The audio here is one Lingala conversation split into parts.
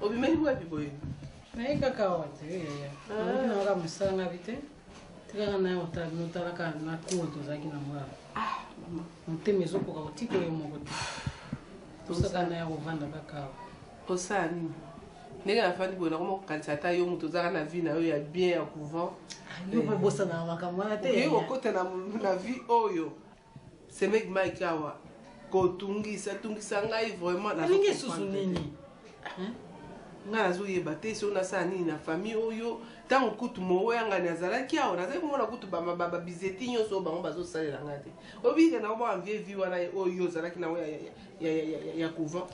Obimeli wapi boye? Naye kaka awa te yaya. Nayoki na kaka mosala nga bi te. Tikaka na yo otala bino tala kaka na cour tozalaki na ngo awa. Ah, mama. Motema ezokoka kotika yo moko te. Tosaka na ya kovanda kaka awa. Osala nini? Ndenge nafandi boye nakoma kokanisa ata yo moto ozalaka na vie na yo ya bien ya couvent. Yo mpe bosanaka makambo wana te. Okoki kokota na vie oyo. Semeki Mike awa kotungisa tungisa ngai vraiment nazo Alingi lisusu comprendre te. nini? Hein? Ngai nazoyeba te soki nasala nini na famille oyo ntango kutu mowoyangani azalaki awa nazali komona kutu babizeti nyonso oyo bango bazosalela ngai te obika na omwa vie vie wana oyo yo ozalaki nango ya couvent.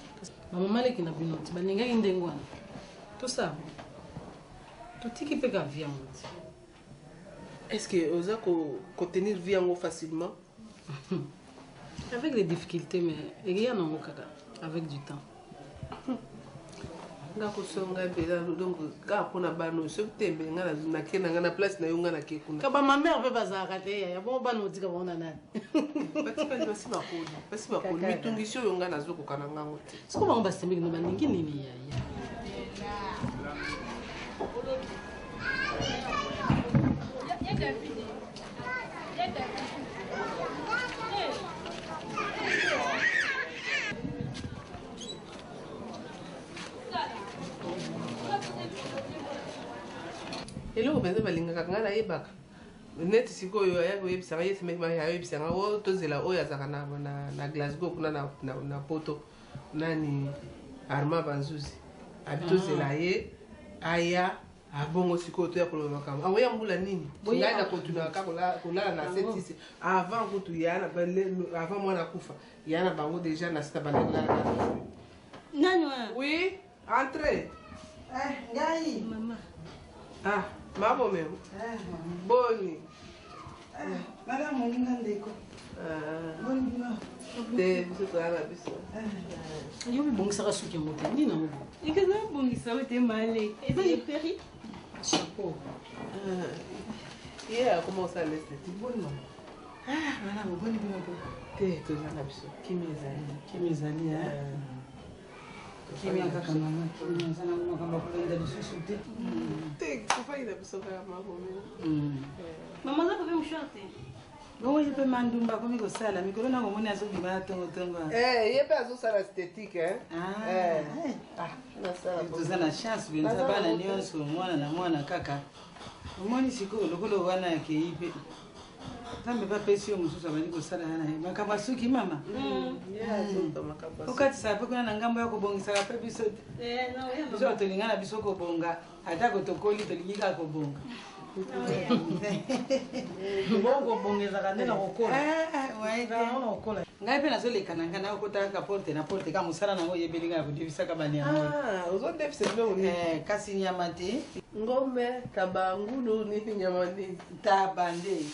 Bamama leki na bino ti balingaki ndenge wana tosala totiki mpe ka vie yango ti. Est-ce que oza ko, ko tenir vie yango facilement? Avec les difficultés, mais eya nango kaka avec du temps. Nga kosonga mpenza donc kaka mpona bana oyo soki te mbe nga nake na nga na place na yo nga nake kuna. Ka ba ma mère mpe bazalaka te yaya bongo bana otika bango na nani? Batikali basi bakoli basi bakoli mitungisi oyo nga nazokoka na ngango te. Soko bango basembeli no balingi nini yaya? Eloko mpenza balingaka ngai nayebaka neti sikoyo aya koyebisa ngai ye semeki ayebisa ngai o tozela oyo azalaka na, na, na Glasgow kuna na, na, na poto nani Armand Banzuzi abi tozela ye aya abongo sikoyo toya koloba makambo akoya mbula nini ngai nakotunaka kolala na setisi avant kutu ya avant mwana akufa ya na bango deja na sita banda kolala na nani wana oui entrez eh, ngai mama ah mabo memo eh, boni eh, malamu moninga ndeko ah. boni bino te biso toza na biso yo bibongisaka suki yango te nini yango ekaza bongisa yo te male eza liperi chapeau ye akoma kosala esthétique boni mama ah, malamu boni bino mpe te toza na biso kimi ezali kimi ezali kimia kaka mama kimia eza nango makambo ya kolanda lisusu te te tofandi na biso kaka mabomi mama aza kope mouchoir te bongo ye mpe mandumba akomi kosala mikolo nango omoni azobima na tongotongo ye mpe azosala esthétique toza na chance mpenza bana nyonso mwana na mwana kaka omoni sikoyo lokola wana akei mpe nzambe mpe apesi yo mosusu abandi kosala ya na ye makambo asuki mama okatisaka mpe kuna na ngambo ya kobongisaka mpe biso te biso tolinga na biso kobonga atako tokoli tolingi kaka kobonga bongo kobonga ezalaka nde na kokola kokola ngai mpe nazoleka na ngai nakokota kaka porte na porte kaka mosala nango oyebeli ngai ya kodefisaka banyama ozodefisa biloko nini kasi nyama te ngombe taba ngulu nini nyama nini taba nde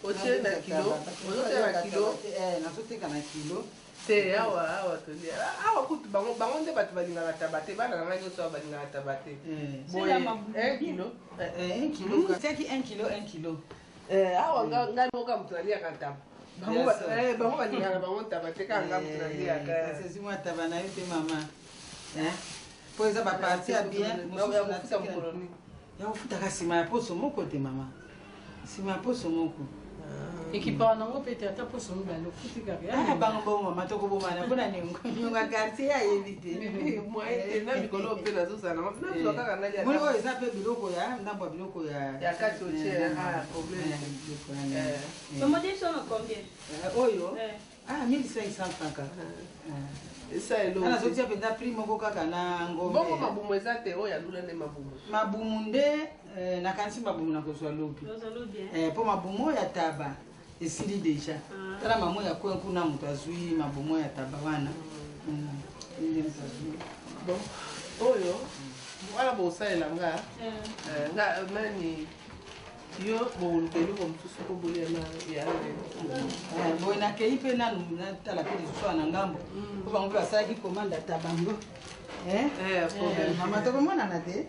otie na kilo ozoteka na kilo nazoteka na kilo te awa awa tolia awa kutu bango bango nde bato balingaka taba te bana na ngai nyonso awa balingaka taba te boye 1 kilo 1 kilo tiaki 1 kilo 1 kilo awa ngai moko moto naliaka taba bango balingaka bango taba te kaka ngai moto naliaka kasi mwa taba na yo te mama po eza baparti ya bien mosusu mokolo nini ya kofutaka nsima ya poso moko te mama nsima ya poso moko ekipaka nango mpe te ata poso mibale ofuti kaka bango bongo mama tokobomana mpona niongo niongo ya quartier ayebi te na mikolo mpe nazozala nango nazwa kaka nalia moni oyo eza mpe biloko ya ndambo ya biloko ya ya kati otie problème mama biso na combien oyo ah 1500 francs kaka esa eloko nazotia mpenza prix moko kaka na ngombe bongo mabumu eza te oyo alula nde mabumu mabumu nde nakanisi mabumu nakozwa lobi mpo mabumu oyo ya taba esili deja tala mamo ya kwe kuna moto azwi mabumu oyo ya taba wana nde moto azwi bon oyo wana bokosalela nga nga nani yo bokoluka eloko mosusu mpo bolia na ya boye nakei mpe nanu natala mpe lisusu na ngambo mpo bango mpe basalaki commande ata bango mama tokomonana te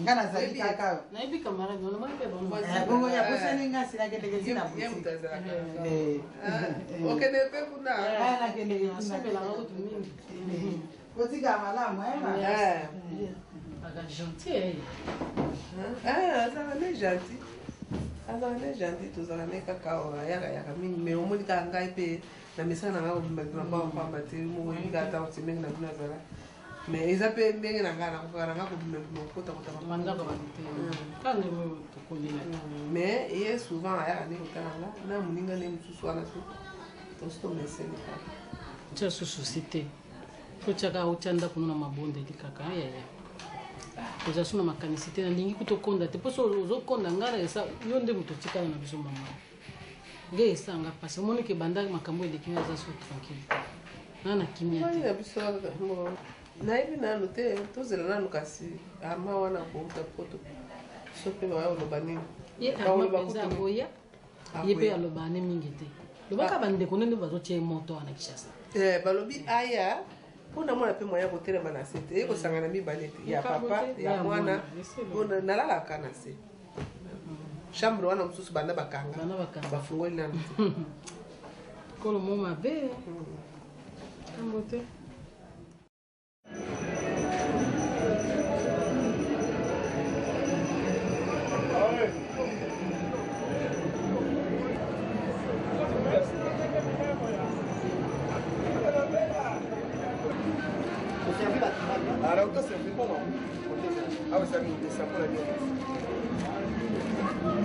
nga nazali kaka nayebi camarade wana mpe bongo ya posani nga sila kendeke ti na boutique okende mpe kuna nakendeke kuna mingi. Botika malamu, eh, ma? Eh. Aka gentil, eh. Ah, azalaka nde gentil. Azalaka nde gentil, tozalaka nde kaka awa, ayaka yaka mingi, mais omoni kaka ngai mpe na misala na ngai kobimabima pamba pamba te, moko oyebi kaka ntango semeki na bino azala. Mais eza mpe ndenge na ngai nakokaka na ngai kobimabima kokotakota Bandako bato te. Kaka ndenge tokolela. Mais ye souvent ayaka nde kotala nga na moninga nde mosusu wana so tosi tomeseni kaka. Tia susu te. Faut tia kaka otia ndako no na mabondeli kaka yaya. Oza so na makanisi te, nalingi kuta okonda te, mposo ozokonda ngai na esa yo nde moto otikala na biso mama. Nge esanga mpasi omoni ke banda makambo eleki ngai aza so tranquille te. Nga na kimia te. Na biso nayebi nanu te, tozela nanu kasi arma wana kouta poto so mpe baya koloba nini. Ye arma mpenza akoya, ye mpe alobaka ne mingi te. Lobaka bandeko nde bazotia ye moto wana Kinshasa. Balobi aya mpona mwana mpe moya kotelema na se te, ye kosangana mibale te, ya papa ya mwana, mpona nalalaka na se chambre wana mosusu banda bakanga bafungoli nanu te. Kolo mo mabe ntango te.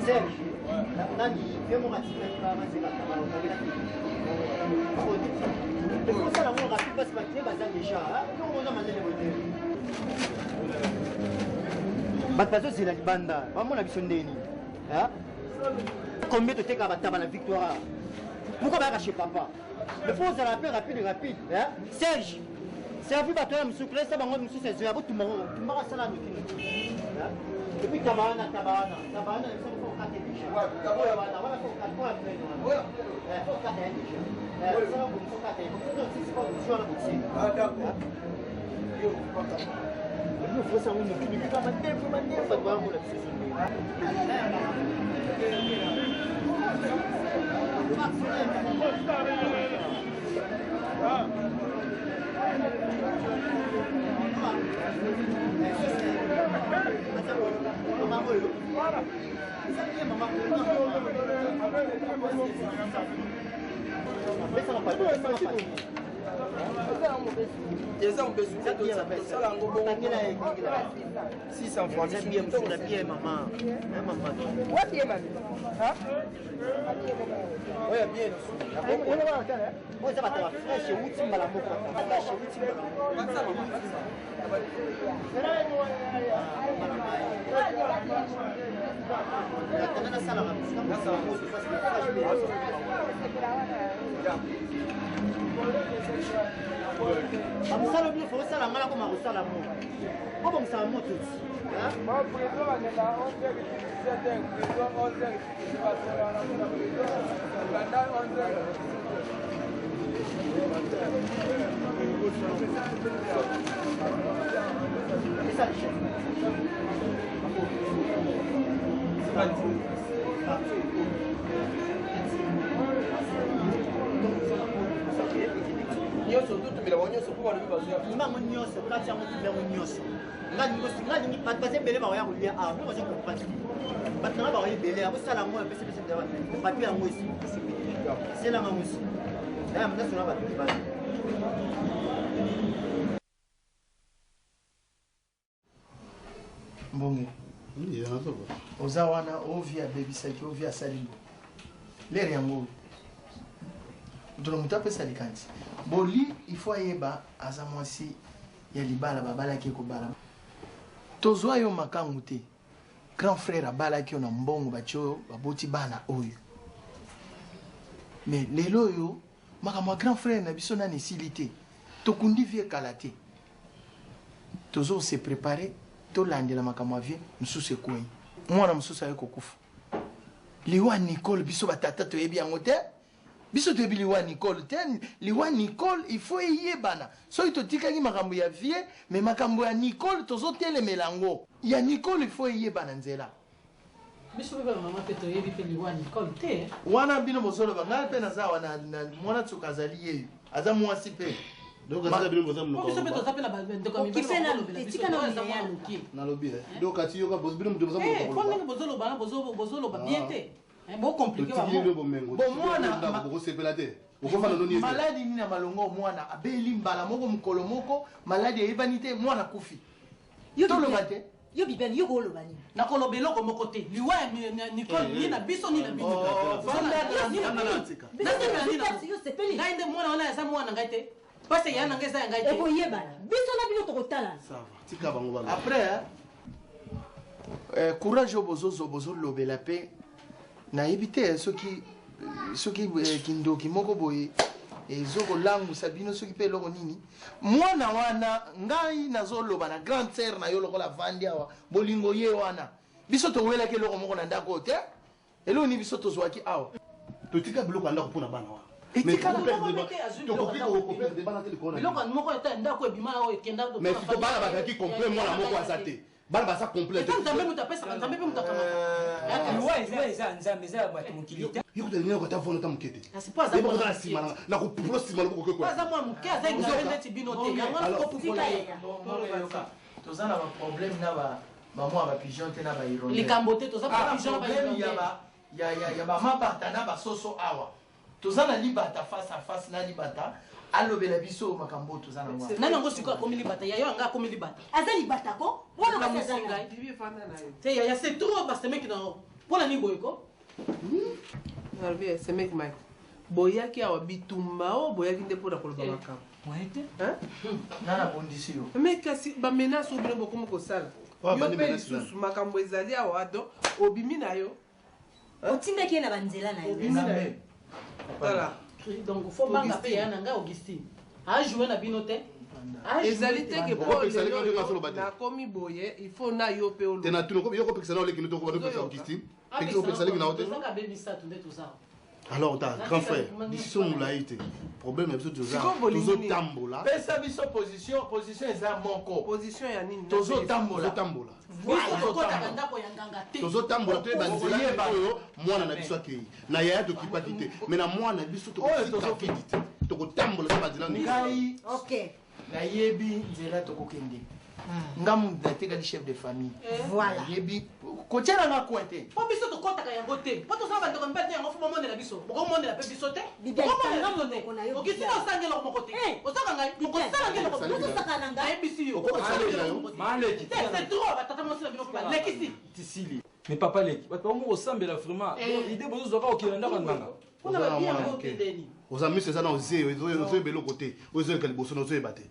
Serge, nani ye moko atikaki bazekaka baotabelaki ekosala yango rapide parce batie baza déjà eloko oza manene boye te, bato bazozela libanda bamona biso ndeni combien totekaka bataba na Victoire. Pourquoi bayaka chez papa? Mais faut ozala mpe rapide rapide. Serge, servi bato ya mosusu, klesa bango mosusu ezoya botumbango tumbaka asala noki. Et puis taba wana, taba wana, taba wana, il faut okate déjà. Oyo wana wana, faut okate oyo pene wana, faut okate ya déjà. Sala boye, faut okate sisi wana botie. Ah d'accord. Yo faut ça noki noki kaka mandefu mandefu, bato bayamona biso so. Eza mobesu, tosala yango bongo 600 francs. Eza bien, mosusu bien, mama mama. Wapi ye mami? Oyo bien. Oyo eza bato bafraîche, euti mbala moko, fraîche euti mbala moko. Nasalaka moto parce que fraîche mpe. Bamosala bino fo osala nga nakoma kosala mo obongisaka moto ti. Esa chef. Nyonso totumbela bango nyonso mpo balobi bazwa. Tumba yango nyonso, kati yango, tumba yango nyonso. Nga lingi bato baza ebele bakoya kolia awa mpe baza comprendre te. Bato nanga bakoya ebele, akosala yango apesepese papier yango esi eselanga yango esi nasona bato libanda. Mbonge oza wana, ovi abebisaki, ovi asali bo lere yango oyo moto na moto apesa likanisi. Boli il faut ayeba aza mwasi ya libala, babalaki ekobala. Tozwa yo makangu te, grand frère abalaki yo na mbongo, batie oyo baboti bana oyo. Mais lelo oyo makambo ya grand frère na biso nani esili te, tokundi vieux kala te, tozo se préparer tolandela makambo ya vieux mosusu ekwei, mwana mosusu aye kokufa. Liwa Nicole, biso batata toyebi yango te, biso toyebi liwa Nicole te. Liwa Nicole il faut eyebana. Soki totikaki makambo ya vieux, mais makambo ya Nicole tozotelemela yango. Ya Nicole il faut eyebana nzela. Biso mpe bamama mpe toyebi mpe liwa Nicole te. Wana bino bozoloba, ngai mpe naza awa na mwana tsoka azali yeyo, aza mwasi mpe. Donc asala bino boza Po biso mpe toza mpe na bandeko ya mibali Okipe na- bakolobela biso etika na oyo aza omeya. mwana moke. Nalobi eh. Donc ati yoka boz bino mutu boza Eh, monoko po koloba. ndenge bozoloba wana bozoloba bien te. Eh, bocompliquer Totikili bango. bino bomengo. Bon, mwana- ndako bokosepela te. Okofanda noni ete. Maladi nini ya malongo? Mwana abeli mbala moko, mokolo moko, maladi eyebani te, mwana akufi. Toloba te. Yo Bibiane, yo koloba nini? Nakoloba eloko moko te. Liwa ya Nicole, ni na biso ni na bino. Ni na bino. Nasepela nini nango? Yo sepeli. Ngai nde mwana wana aza mwana ngai te. Pasi ya na ngai eza ya ngai te. Ekoyebana biso na bino, tokotalana. Ça va. Tika bango baloba. Après courage oyo bozozwa, bozolobela mpe, nayebi te soki kindoki moko boye ezokolangusa bino, soki mpe eloko nini. Mwana wana, ngai nazoloba na grande sœur na yo lokola avandi awa, bolingo ye wana. Biso towelaki eloko moko na ndako oyo te. Eloko nini biso tozwaki awa? Totika biloko ya ndako mpona bana wana. Etikala. Moko mpe te azwi biloko Tokoki ya ndako. koperdre bana te likolo na Biloko moko ete ndako ebima oyo ekenda. Mais siko bana bazalaki complet, mwana moko aza te. Bana baza complet. Eza Nzambe moto apesaka, Nzambe mpe moto akamata. Liwa eza Nzambe, eza ya bato mokili te. Yo kuta nini kota vono ta mokete. Kasi po aza Yeba mwana kota na moke. nsima na na kopupulo nsima loboko Po kekoya. aza mwana moke, aza ignoré neti bino te, yango wana kopupola ye. Toza na baproblème na bamwa bapigeon te, na bahirondelle. Likambo te, toza Ah, bapigeon na problème ya bahirondelle. ya bamabata na basoso awa. Toza na libata face à face na libata, alobela biso makambo oyo toza nango awa. Nani yango sikoyo akomi libata? Yayo yanga akomi libata. Aza libata ko wana kasi aza Ngai. Bibi efanda na yo. Te yaya, c'est trop. Basemeki na yo mpona nini boye ko? Nalobi semeki Mike, boyaki awa bitumba oyo, boyaki nde mpona koloba makambo. Hein? Nga nabondisi yo. Mais kasi bamenace oyo bino bokomi kosala, Oyo yo bandi mpe menace. lisusu makambo ezali awa, donc obimi na yo. Otindaki ye na banzela na yo. Obimi na yo. Tala. Donc faut banga mpe yaya na ngai Augustine ajoue na bino te. Ezali te ke po Okopekisa lelo leki ndenge azoloba te. nakomi boye, il faut na yo mpe Te oloba. na tuna yo kopekisa na oleki nde tokoba topekisa Augustine. Pekisa kopekisa leki na yo te. Tozaka be misato nde toza. Alors ta grand frère, décision molai te. Problème na biso toza Sikoyo bolingi nini? tozotambola. Pesa biso position. Position eza moko. Position ya nini? Tozotambola. Tozotambola. Biso tokotaka ndako ya nganga te. Tozotambola, toyeba nzela Okoyeba. oyo mwana na biso akei. Na yaya tokipaki te, mais na mwana biso Oyo tokotika vidi te, tokotambola to banzela nini. Ngai Ok. nayebi nzela tokokende. Nga mutu natekali chef de famille. Voilà. Nayebi kotia nanga coin te. Mpo biso tokɔtaka yango te, mpo tozala bandeko mibali te. Yango fo bomonela biso, bokomonela mpe biso te. Bibiane, Bokomonela kanga biso te. monoko na yo, Augustine, Bibiane. osanga eloko moko te. Eh. Osaka ngai, okosala ngai eloko Bibiane. Ozosaka na ngai. Nayebisi yo. Okopekisa leki na yo. Maleki. Te, c'est trop. Batata mwasi na bino mpe balekisi. Tisili, mais papa leki, bato bango kosambela vraiment. Idée bozozwaka kokende ndako ya nganga. Mpona Oza na babia mwana yango moke. okendeni. Oza miso eza na oze, ozoyeba eloko te. Oyo ezoyeka liboso na ozoyeba te.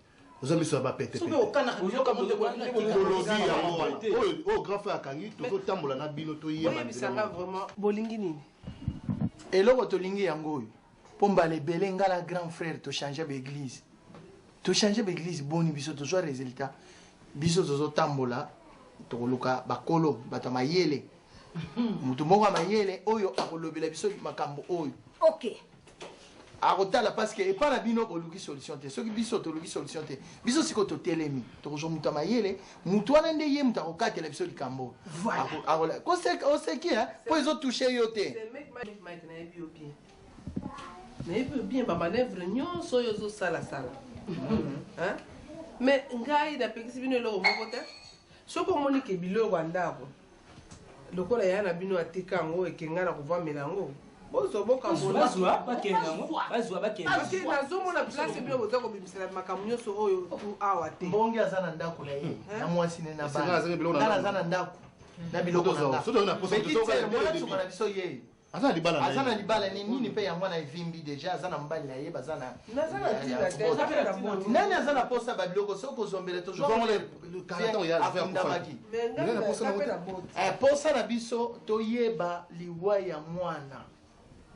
Oza miso ya bapete. Soki okanaka biloko mondeko na bino atika. Tolobi yango wana oyo grand frère akangi, tozotambola na bino, toyeba Boyebisanga nzela. vraiment, bolingi nini? Eloko tolingi yango oyo, mpo mbala ebele nga na grand frère tochange baeglise, tochange baeglise boni, biso tozwa résultat. Biso tozotambola, tokoluka bakolo, bato ya mayele, motu moko ya mayele oyo akolobela biso makambo oyo. Ok. Akotala, parce que epai na bino boluki solution te. Soki biso toluki solution te, biso sikoyo totelemi, tokozwa moto ya mayele. Motu wana nde ye moto akokatela biso likambo. Voilà. Oseki mpo ezotouche yo te. Mike, Mike, nayebi yo bien, nayebi yo bien, bamanœuvre nyonso oyo ozosalasala. Hein? Mais ngai napekisi bino eloko moko te. Soki omoni ke biloko ya ndako lokola ya na bino atika yango, ekenga na kovamela yango, bozwa bokambola. Bazwa bakende yango, bazwa bakende. Parce que nazomona place bino boza kobimisela makambo nyonso oyo tu awa te. Mbonge aza na ndako na ye na mwasi ne na Esenga azangi biloko na bana. ndako. Aza na ndako na biloko na nga. Soki oza na posa, Petite tozoka sœur, dès le mwana début. suka na biso ye. Aza na libala na Aza na ye. libala ni nini mpe yango wana evimbi déjà. Aza na mobali na ye, baza na Naza na ntina te, ya- naza na boti. Nani aza na posa babiloko? Soki ozombele Tozwango le kala ntango ya affaire afundamaki. Mais ngai Ngai na posa naza na mpe na ngo boti. Posa na biso toyeba liwa ya mwana,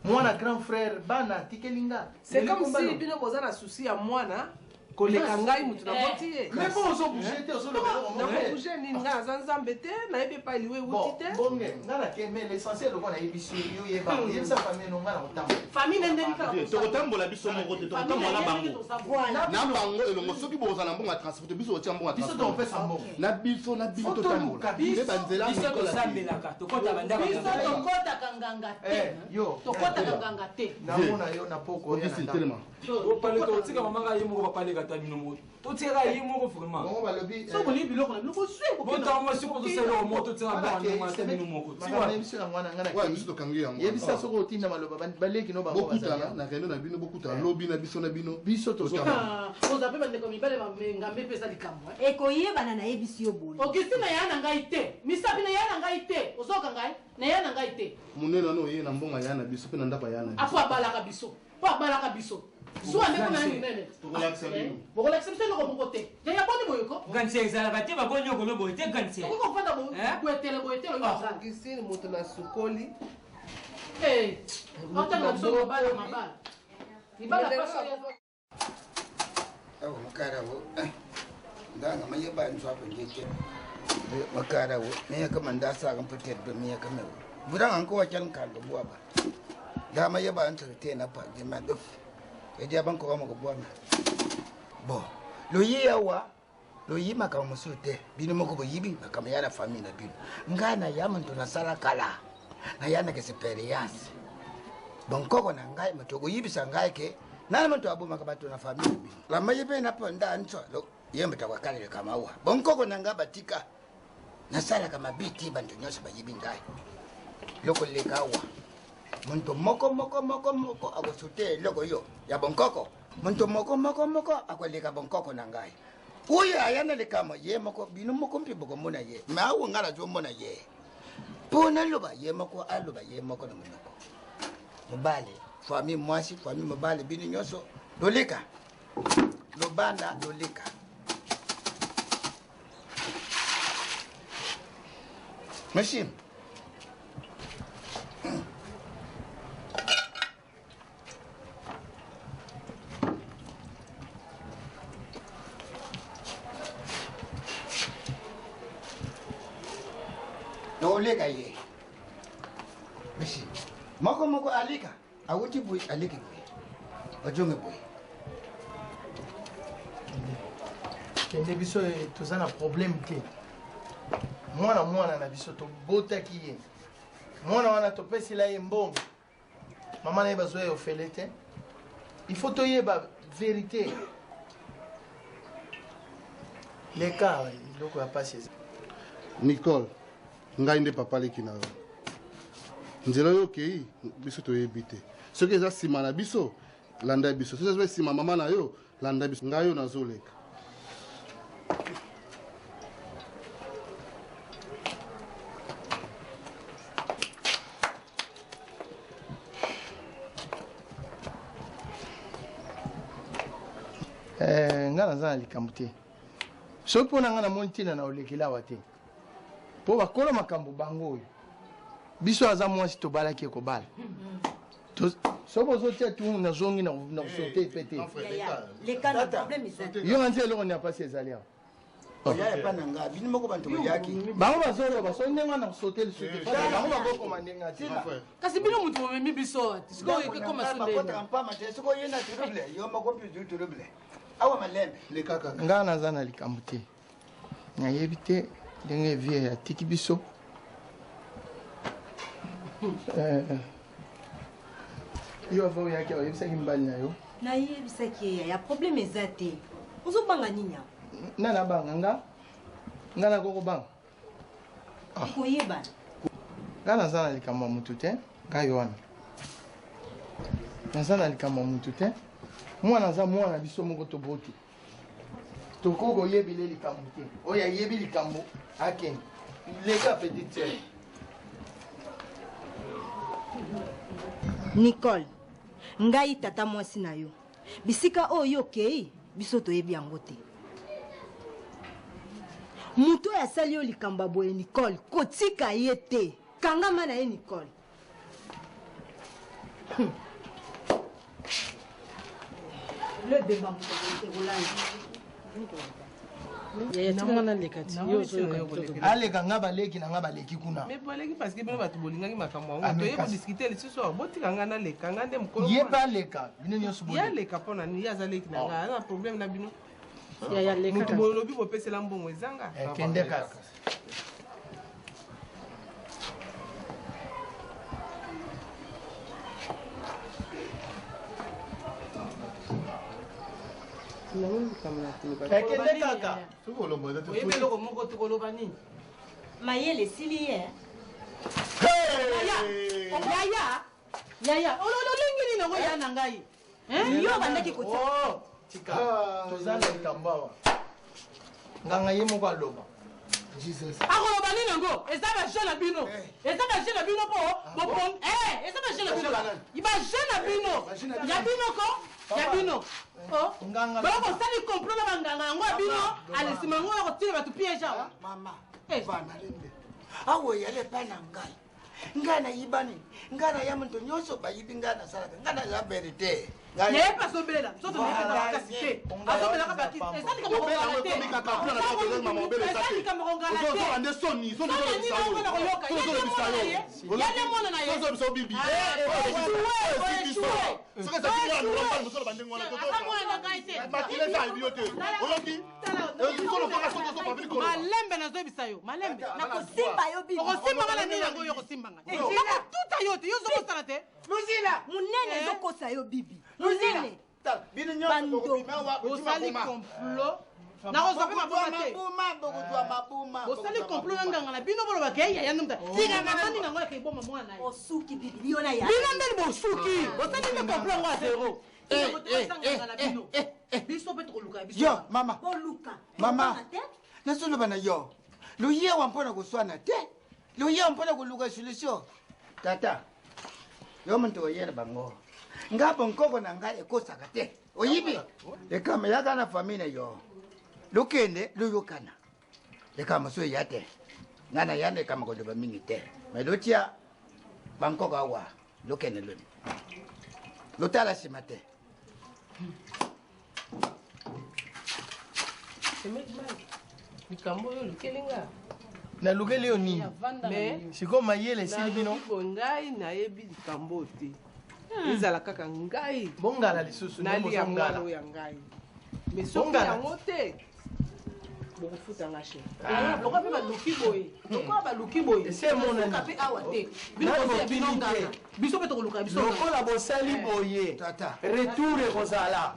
mwana grand frère, bana atikeli nga. C'est comme si bino boza na souci ya mwana koleka ngai motu naboti ye. Mais mpo ozobouge te, ozoloba eloko moko te. Nakobouge nini? Ngai aza Nzambe te, nayebi epai liwa Bon, ewuti te. Bonge nga na ke, mais l'essentiel loko nayebisi yo, yeba, oyebisa famille no, nga na kotambola. Famille na ndenge kaka. te. Tokotambola biso moko te, tokotambola na bango. Voilà. Na bango elongo. Soki bozala mbongo ya transport, biso otia mbongo ya Biso transport. tokopesa mbongo. Na biso Faut totambola toluka. nde banzela Biso Nicolas te. tosambelaka, tokɔta bandako ya Biso nganga. tokɔtaka nganga Eh, te. yo. Tokɔtaka nganga te. Namona yo na poko oya na Augustine, ndako. telema. Opaleka otika mama ka ye moko bapaleka ata bino moko. Totika ye moko vraiment. Bango balobi So bolingi biloko na bino bozwi Botanga mwasi moko tozosala eloko moko totika bana ndenge ata bino moko. Makambo na biso yango wana nga na Oyo biso tokangi yango. Yebisa soki otinda maloba baleki no bango bazali Bokutana awa. na réunion na bino bokutana lobi na biso na bino. Biso tozotanga. oza mpe bandeko mibale ngambe mpe eza likambo ekoyebana nayebisi yo boye augustine ya na ngai te misapi na ya na ngai te ozoyoka ngai na ya na ngai te Monene wana oye na mbongo ya na biso mpe na ndako ya na biso. apo abalaka biso mpo abalaka biso zuwa nde kuna ye monene Tokolakisa bino. bokolakisa biso eloko moko te yaya boni boyeko Ganse ezalaka te bakoni okolo boye te ganse. okoki kofanda boyetele boyetele oyo ozala Augustine moto na sukoli otanga biso mabala mabala libala pasi awa makara wo ndanga maye ba nzwa ba ngeke makara wo me ya kama nda sa kan fitar ba me ya kama wo buran an kowa kyan kan ga buwa ba da maye ba an te na pa je ma duf e dia ban ko ma ko buwa ma bo lo yi yawa lo yi makambo mosusu te bino moko boyibi makambo ya na famille na bino ngai na ya moto nasala kala na ya na experience bonkoko na ngai moto okoyibisa ngai ke nani moto abomaka bato na famille na bino lama ye mpe na nda nso ye moto akokaleleka mawa bonkoko na ngai batika nasalaka mabe te banto nyonso bayebi ngai lokoleka awa moto moko moko moko moko akosute eloko yo ya bonkoko moto moko moko moko akoleka bonkoko na ngai oyo aya na likambo ye moko bino moko mpe bokomona ye me awo ngai nazomona ye mpo naloba ye moko aloba ye moko na monoko mobali famille mwasi famille mobali bino nyonso loleka lobanda loleka monsieur loleka ye monsieur moko moko alika awuti boye aleki boye ojonge boye Kende biso eh, toza na problème te. Mwana mwana na biso tobotaki ye. Mwana wana topesela ye mbongo. Mama na ye bazwa ye ofele te. Il faut toyeba vérité. Leka eloko ya pasi eza. Nicole, ngai nde papa leki na yo. Nzela oyo okei biso toyebi te. Soki eza nsima na biso, landa biso. Soki eza nsima mama na yo, landa biso. Ngai oyo nazoleka. Eh, nga naza na likambo te soki mpo na nga namoni ntina na olekela awa te mpo bakolo makambo bango oyo biso aza mwasi tobalaki ekobala soki bozotia tu nazongi na kosote mpe te leka na problème eza te yo nga nti eloko nini mpasi ezali awa oya epa na ngai bino moko banto boyaki bango bazoloba so ndenge wana kosote lisusu te bango bakokoma ndenge ati kasi bino moto bomemi biso awa te sikoyo ekekoma so ndenge bakotaka mpama te soki oye na trouble yo moko mpe ozwi trouble awa malembe nga naza na likambo te nayebi te ndenge vie atiki biso Eh, yo ava oyaki awa oyebisaki mobali na yo nayebisaki ye yaya problème eza te ozobanga nini awa nga nabanga nga nga nakokobanga ekoyebana nga naza na likambo ya motu te ngai wana naza na likambo ya motu te mwana aza mwana biso moko toboti tokoki koyebela likambo te oyo ayebi likambo akende leka petite sœur nicole ngai tata mwasi na yo bisika oyo yo okei biso toyebi yango te moto oyo asali yo likambo ya boye nicole kotika ye te kangama na ye nicole lebemba moto ekolanda aleka nga baleki na nga baleki kuna mais boleki parce que bino bato bolingaki makambo Ah, yango mais toye kasi- bodiscute lisusu awa botika nga naleka nga nde mokolo ye mpe aleka bino nyonso ye aleka mpo na nini ye aza leki na nga aza na problème na bino Ya, ya, leka moto kasi. bolobi bopesela mbongo ezanga kende kaka Namoni likambo na koloba. Ekende kaka. Oyebi eloko moko te koloba nini? Mayele esili ye. Yaya, yaya, ololingi nini yango ya na ngai? Yo obandaki kotia. Oh, tika toza na likambo awa nganga ye moko aloba. Akoloba nini yango? Eza baje na bino, eza baje na bino mpo eza baje na bino, baje na bino ya bino ko ya bino boloko osali complot na banganga yango ya bino alesima yango ya kotina bato piège awa. Mama, awa eyali epai na ngai, ngai nayiba nini? Ngai naya moto nyonso bayibi, ngai nasalaka, ngai naza verité. Naye mpe azobela nzoto naye mpe makasi te, azobelaka bakisi. Eza likambo kongala te, eza likambo kongala te. Nde soni. Soni nini yango na koyoka? Ye nde mwana na ye, ye nde mwana na ye. Aza mwana na ngai te. Malembe, nazoyebisa yo malembe. Nakosimba yo bibi. Okosimba nga na nini yango? Yo okosimba nga, nakotuta yo te, yo ozokosala te. Luzila. Monene ezokosa yo bibi. Monene. Bino nyonso bokobima wa. Bosali complot, nakozwa mpe maboma te. Bokozwa mabuma. Bosali complot na nganga na bino, bolobaka ye yaya ndomta nini yango yaka eboma mwana ye. Osuki bibi, yo na ya. Bino ndeni bosuki, bosali nde complot yango ya zero nganga na bino, biso mpe tokoluka ya biso. Yo mama. Boluka. Mama, nazoloba na yo, loyewa mpona koswana te, loyewa mpona koluka solution. Tata, yo moto oyela bango, nga bonkoko na ngai ekosaka te. Oyibi likambo yaka na famille na yo, lokende loyokana likambo so eya te. Ngai naya na likambo koloba mingi te, me lotia bankoko awa, lokende lobi, lotala nsima te. Likambo oyo olukeli nga. Nalukeli yo nini? Sikoyo mayele esili bino. Nalobi boye, ngai nayebi likambo oyo te, ezala kaka ngai. Bongala lisusu nde. Nalia Bozongala. mwana oyo ya ngai, mais soki Bongala. yango te, bokofutanga cher. Lokola mpe baluki boye, lokola baluki boye, Esi emonani. tosuka mpe awa te. Bino Nano bosia bino botuni nganga, te. biso mpe tokoluka biso nganga. Lokola bosali boye, retour ekozala,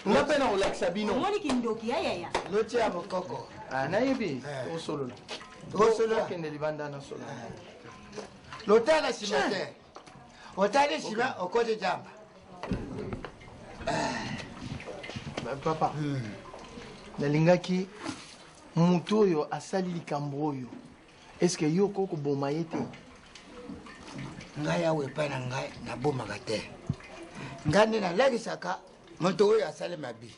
nga mpe na kolakisa bino. Omoni kindoki ya yaya. Lotia bokoko. Ah, nayebi osolola. Osolola. Okende libanda, nasolola. Lotala nsima te, otali nsima okoti jamba. Papa, nalingaki motu oyo asali likambo oyo, eske yo okoki koboma ye te? Ngai awa epai na ngai nabomaka te, ngai nde nalakisaka moto oyo asali mabe.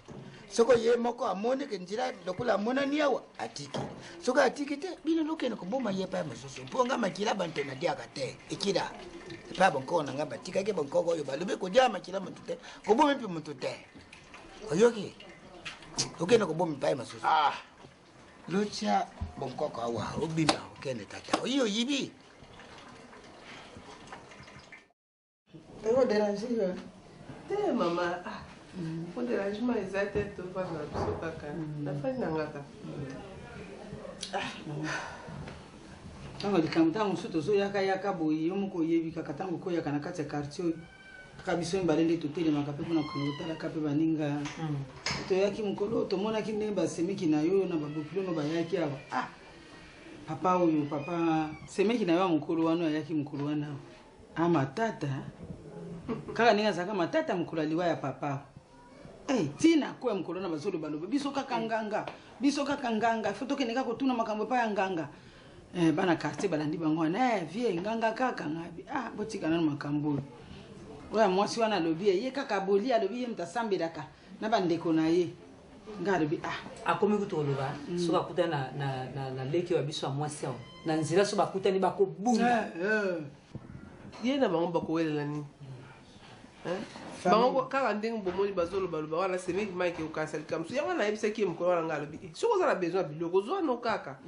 Soki ye moko amoni ke nzela lokola amonani awa atiki, soki atiki te, bino lokende koboma ye epai mosusu, mpo ngai makila banto nadiaka te. Ekila epai ya bonkoko na ngai, batikaki bonkoko oyo balobi kodia makila moto te, kobomi mpe moto te. Oyoki? Okende koboma epai mosusu, lotia bonkoko awa, obima, okende. Tata oyi oyibi. Eko déranger yo? Te mama, ah, po dérangement eza te, tovanda na biso kaka, nafandi na nga kaka. Ntango likambo, ntango mosusu tozoyakayaka boye, yo moko oyebi kaka ntango okoyaka na kati ya quartier oyo, kaka biso mibale nde totelemaka mpe mpona kokende kotalaka mpe baninga. Toyaki mokolo oyo, tomonaki ndenge basemeki na yo na babokilono bayaki awa. Ah, papa oyo, papa semeki na yo ya mokolo wana oyo ayaki mokolo wana awa, a matata kaka ndenge azalaka matata mokolo ya liwa ya papa. Eh, ntina ko ya mokolo wana bazolobaloba biso kaka nganga, biso kaka nganga, fo tokende kaka kotuna makambo epai ya nganga. Eh, bana quartier balandi bango wana, eh, vie nganga kaka ngabi. Ah, botika nano makambo oyo. Oyo ya mwasi wana alobi ye kaka boli, alobi ye moto asambelaka na bandeko na ye. Nga alobi ah. Akomi kutu koloba soki akutani na leki oyo ya biso ya mwasi awa na nzela, so bakutani bakobunda. Ye na bango bakowelela nini? Hein? Bango kaka ndenge bomoni bazolobaloba wana, semeki Mike okanisa likambo so yango nayebisaki ye mokolo wana. Ngai alobi, "Eh, soki oza na besoin ya biloko, ozwa no kaka."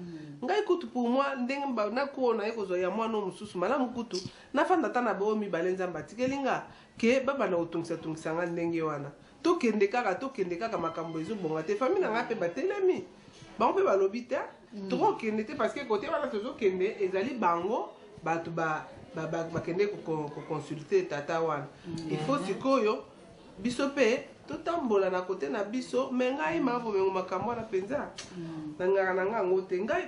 Ngai kutu pour moi, ndenge nakuo naye kozwa ya mwana oyo mosusu, malamu kutu nafanda ata na baoyo mibale Nzambe atikeli nga, ke babanda kotungisa-tungisa nga ndenge wana. Tokende kaka, tokende kaka, makambo ezobonga te. Famille na ngai mpe batelemi, bango mpe balobi te tokokende te, parce que kote wana tozokende ezali bango bato bakende koconsulte tata wana. Il faut sikoyo biso mpe Totambola na kote na biso, me ngai mavomengo makambo wana mpenza nangaka na ngai yango te. Ngai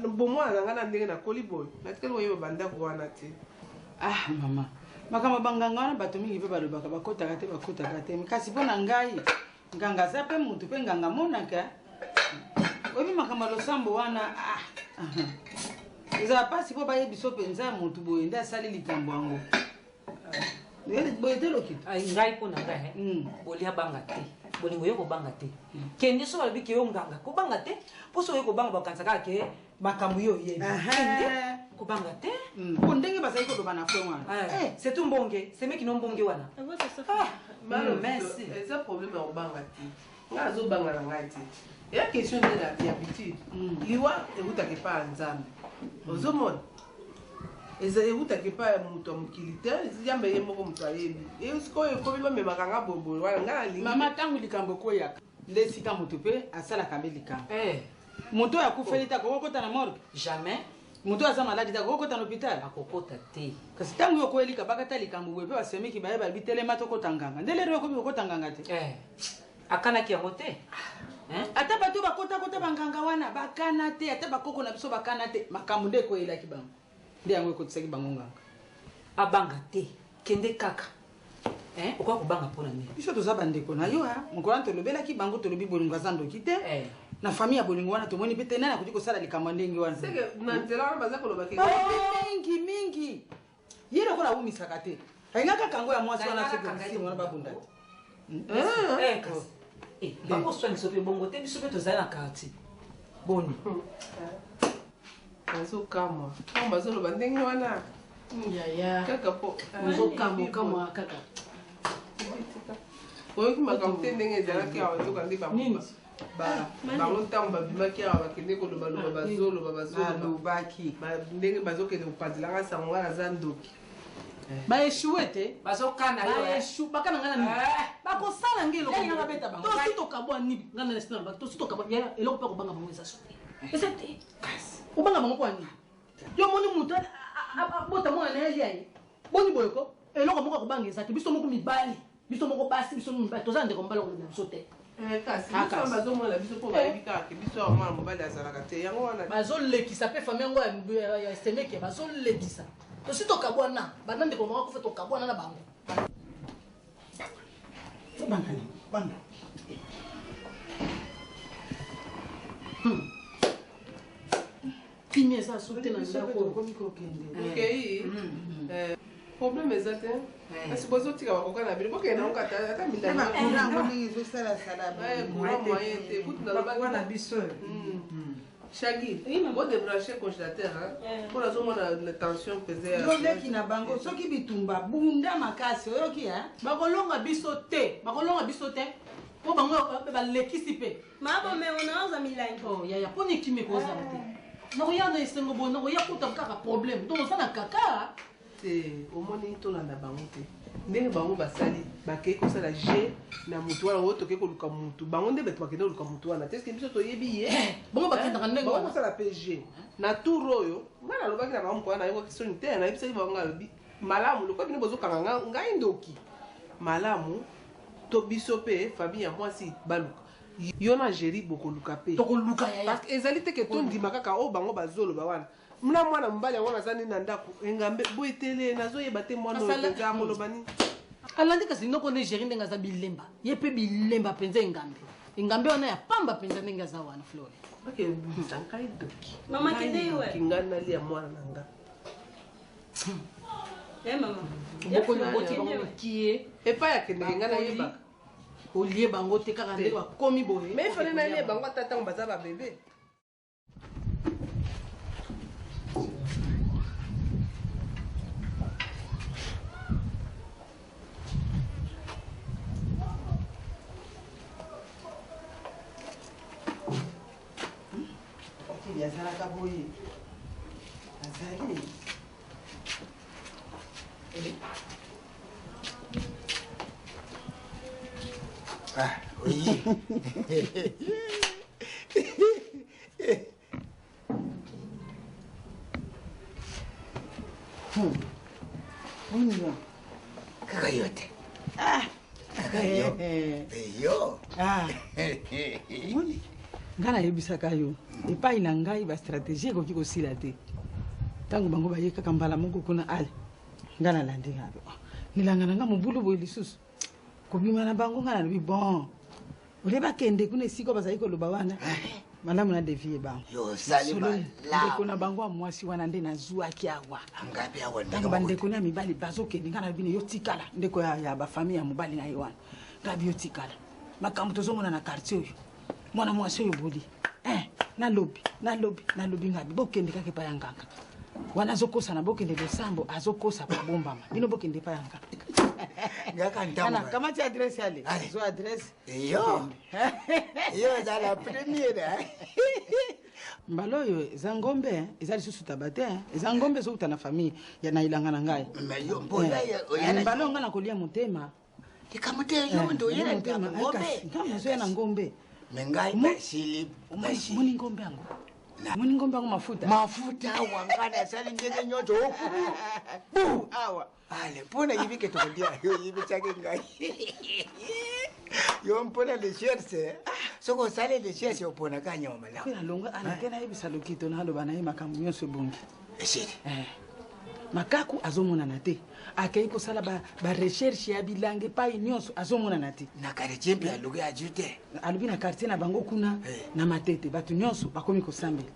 bomwana na ngai na ndenge nakoli boye, natikali koyeba bandako wana te. Ah mama, makambo banganga wana bato mingi mpe balobaka bakotaka te, bakotaka te. Kasi mpo na ngai nganga aza mpe motu mpe nganga amonaka. Oyebi makambo ya losambo wana, ah, ezala mpasi mpo bayebi so mpenza motu boye nde asali likambo yango. Boye te lokito. Ngai mpo na ngai, bolia banga te, bolingo yo kobanga te. Kende so balobi ke yo nganga, kobanga te, mpo so oye kobanga bakanisa kaka ke makambo yo oyebi. Kende kobanga te. Mpo ndenge bazali koloba na fwe wana. C'est tout mbonge, semeki no mbonge wana. Merci. Eza problème ya kobanga te. Ngai azobanga na ngai te. Eya question nde ya habitude. Liwa eutaka epai ya Nzambe. Ozomona? Eza eutaka epai ya moto ya mokili te. Nzambe ye moko moto ayebi. Sikoyo ekomi bamemaka nga boyeboye wana ngai nalingi. Mama, ntango likambo ekweyaka nde esika moto mpe asalaka mbe likambo. Moto oyo akufeli te akokokota na morgue? Jamais. Moto oyo aza maladi te akokokota na hôpital? Akokota te. Kasi ntango yo okweli kabaka ta likambo boye mpe basemiki baye balobi telema tokota nganga. Nde lelo okomi kokota nganga te. Akanaki yango te. Ata bato bakotakota banganga wana bakana te, ata bakoko na biso bakana te, makambo nde ekweyelaki bango. Nde yango ekotisaki bango nganga. Abanga te, kende kaka. Okoka kobanga mpona nini? Biso toza bandeko na yo, mokolo wana tolobelaki bango, tolobi bolingo aza ndoki te. Na famille ya bolingo wana tomoni mpe te nani akoki kosala likambo ya ndenge wana. Seke na nzela wana baza koloba ke mingi mingi. Ye lokola awumisaka te. Alingaka kaka yango ya mwasi wana soki osili wana babunda te. Bakoswanisa mpe bongo te, biso mpe tozali na quartier. Boni. Nazokamwa. Ntango bazoloba ndenge wana. Yaya. Kaka po. Ozokamwa kamwa kaka. Oyoki makambo te ndenge ezalaki awa, nzoka nde bango ntango babimaki awa bakende kolobaloba, bazoloba, bazoloba ndenge bazokende kopanzelanga sango nga naza ndoki. Baéchoué te, bazokana yo. Bakana nga na nini? Bakosala nge eloko. Yalinga babeta bango. Tosi tokabwa nini? Nga na lesina ba tosi tokabwa ya eloko mpe kobanga bango eza so te. Eza te. Obanga bango mpo ya nini? Yo moni moto abota mwana na ye alia ye. Boni boye ko? Eloko moko akobanga eza te. Biso moko mibali, biso moko basi, biso mibali toza na ndeko mobali akolanda biso te. Kasi biso wana bazomona biso mpo bayebi kaka ke biso awa mwana mobali azalaka te, yango wana bazolekisa mpe famille yango ya semeke bazolekisa. Tosi tokabwana banda ndeko moko akufa, tokabwana na bango. Banga nini? Banga. Kimia eza su te na ndako. Tokomi kokende. Okei, problème eza te, kasi bozotika bakoka na bino, bokende nango kata ata Courant yango ndenge ezosalasala. Courant moyen te kutu nalobaki na biso. Shagi, bodébranche congélateur mpo nazomona na tension mpenza ya Yoleki na bango soki bitumba bunda makasi oyoki. Bakolonga biso te, bakolonga biso te mpo bango balekisi mpe. Mabomengo naoza milangi. Oh, yaya, mpo nini ekozala te? Nakoya na esengo boye, nakoya kuta kaka problème, donc oza na kaka. Te, omoni, tolanda bango te. Ndenge bango basali, bakei kosala g na mutu wana oyo tokei koluka mutu, bango nde bato bakende koluka mutu wana te. Eske biso toyebi ye? Bango bakendaka ndenge bango wana. Kosala mpe g na tour oyo, ngai nalobaki na bango mokolo wana, nayokaki soni te. Nayebisaki bango, ngai alobi malamu lokola bino bozokanga ngai ndoki, malamu to biso mpe famille ya mwasi baluka yo na Géri, bokoluka mpe. Tokoluka, yaya. Parce que ezali te ke tondima kaka oyo bango bazoloba wana. Mna mwana mobali yango naza nini na ndako engambe boye tele, nazoyeba te mwana oyo mpenza akoloba nini. Alandi kasi noko nde Géri ndenge aza bilemba, ye mpe bilemba mpenza, engambe engambe wana ya pamba mpenza ndenge aza wana, Flore. Bakebimisa ngai doki. Mama, kende yo, ngai ngai nalia mwana na nga. Eh mama. Bokoli oboti bango mokie. Epai akendeke ngai nayebaka. Olie bango te kaka ndenge bakomi boye. Mais ifale nalie bango ata ntango baza babebe. Okili azalaka boye. Azali. Ah, oui. Boni Kaka yo te. Kaka yo. Ah. Omoni ngai nayebisaka yo epai na ngai bastratégie ekoki kosila te ntango bango baye kaka mbala moko kuna ale ngai nalandi ngai ah, nilanga na ngai mobulu boye lisusu kobima na bango ngai nalobi bon olie bakende kuna esika bazali koloba wana malamu na devie bango ndeko na bango ya mwasi wana nde nazwaki awa ntango bandeko na ya mibali bazokende ngai nalobi yo tikala ndeko ya bafamille ya mobali na ye wana ngai bi yo tikala makambo tozomona na quartier oyo mwana mwasi oyo boli eh, nalobi nalobi nalobi ngai bokende kaka epai ya nganga wana azokosana bokende losambo azokosa kobombama bino bokende epai ya nganga kamati adresse ale zwa adresse Yo. Yo eza la première. Mbala oyo eza ngombe, eh. eza lisusu taba te, eh. eza ngombe ezowuta na famille ya na elanga na ngai. Mais yo mpo oya eh. oya na mbala oyo ngai nakolia motema. Likambo te yo nde oya na ndako ngombe. Ngai nazoya na ngombe. Mais ngai basili basili. Moni ngombe yango. Moni ngombe yango mafuta. Mafuta awa ngai nasali ndenge nyonso okubu. Bu awa. Ale mpo nayebi ke tokolia yo oyebisaki ngai yo mpona recherche soki osali recherche oponaka nyama malamu nalonga alake nayebisa lokito naloba na ye makambo nyonso ebongi esili eh. Makaku azomonana te akei kosala barecherche ba ya bilanga epai nyonso azomonana te na quartier mpe alobi azwi te alobi na quartier na bango kuna eh. Na matete bato nyonso bakomi kosambela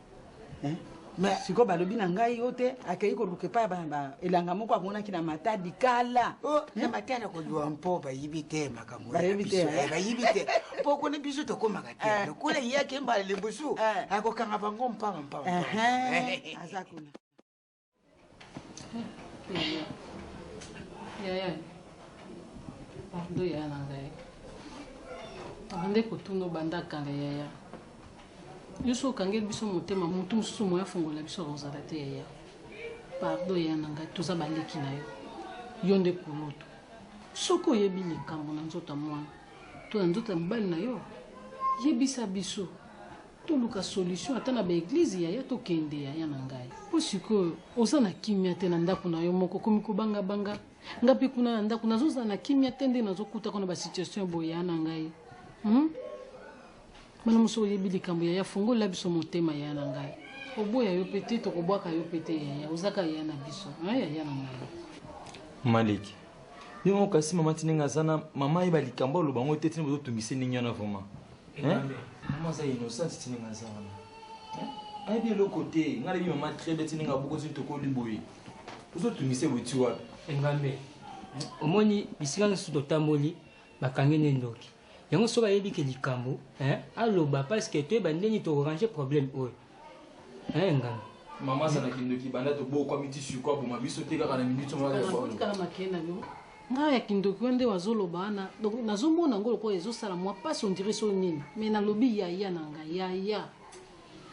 Eh? Mais sikoyo balobi na ngai yo te akei koluka epai ya elanga moko amonaki na matadi kala oh, na eh? matadi akozwa mpo bayibi te makambo bayebi te eh, bayibi te mpo kuna biso tokomaka te eh. Lokola ye ake mbala liboso akokanga bango mpamba mpamba aza kuna. Yaya. Yaya. Pardon yaya na ngai. Abande kotuna obanda kala yaya. Yo so okangeli biso motema motu mosusu moya afongola biso akozala te yaya. Pardon yaya na ngai toza baleki na yo. Yo nde kulutu. Soki oyebi likambo na nzoto ya mwana to na nzoto ya mobali na yo yebisa biso. Toluka solution ata na ba eglise yaya tokende yaya na ngai. Po sikoyo oza na kimia te na ndaku na yo moko okomi kobanga banga nga pe kuna na ndaku nazozala na kimia te nde nazokuta kuna ba situation boye yaya na ngai hum? Bana mosusu oyebi likambo yaya fongolela biso motema yaya na ngai oboya yo pe te tokobwaka yo pe te yaya ozaka yaya na biso hein yaya na ngai. Maliki yo moko kasi mama ti ndenge aza na mama ayeba likambo aloba yango te tini bozotungisa ndenge wana vraiment Engambe. Mama aza innocente ti ndenge aza wana. Ayebi eloko te. Ngai nayebi mama très bien ti ndenge abokoti tokoli boye. Ozotungisa boye ti wapi? Engambe. Omoni bisika nyonso totamboli bakangi nde ndoki. Yango soki ayebi ke likambo hein, aloba parce que toyeba ndenge nini tokorange problème oyo. Hein, Engambe. Mama aza na kindoki banda tobokwami ti sikoyo aboma biso te kaka na minute oyo. Tikala makele na yo. Nga ya kindoki wana nde wazoloba wana donc nazomona yango lokola ezosala mwa mpasi ondire so nini mais nalobi yaya na ngai yaya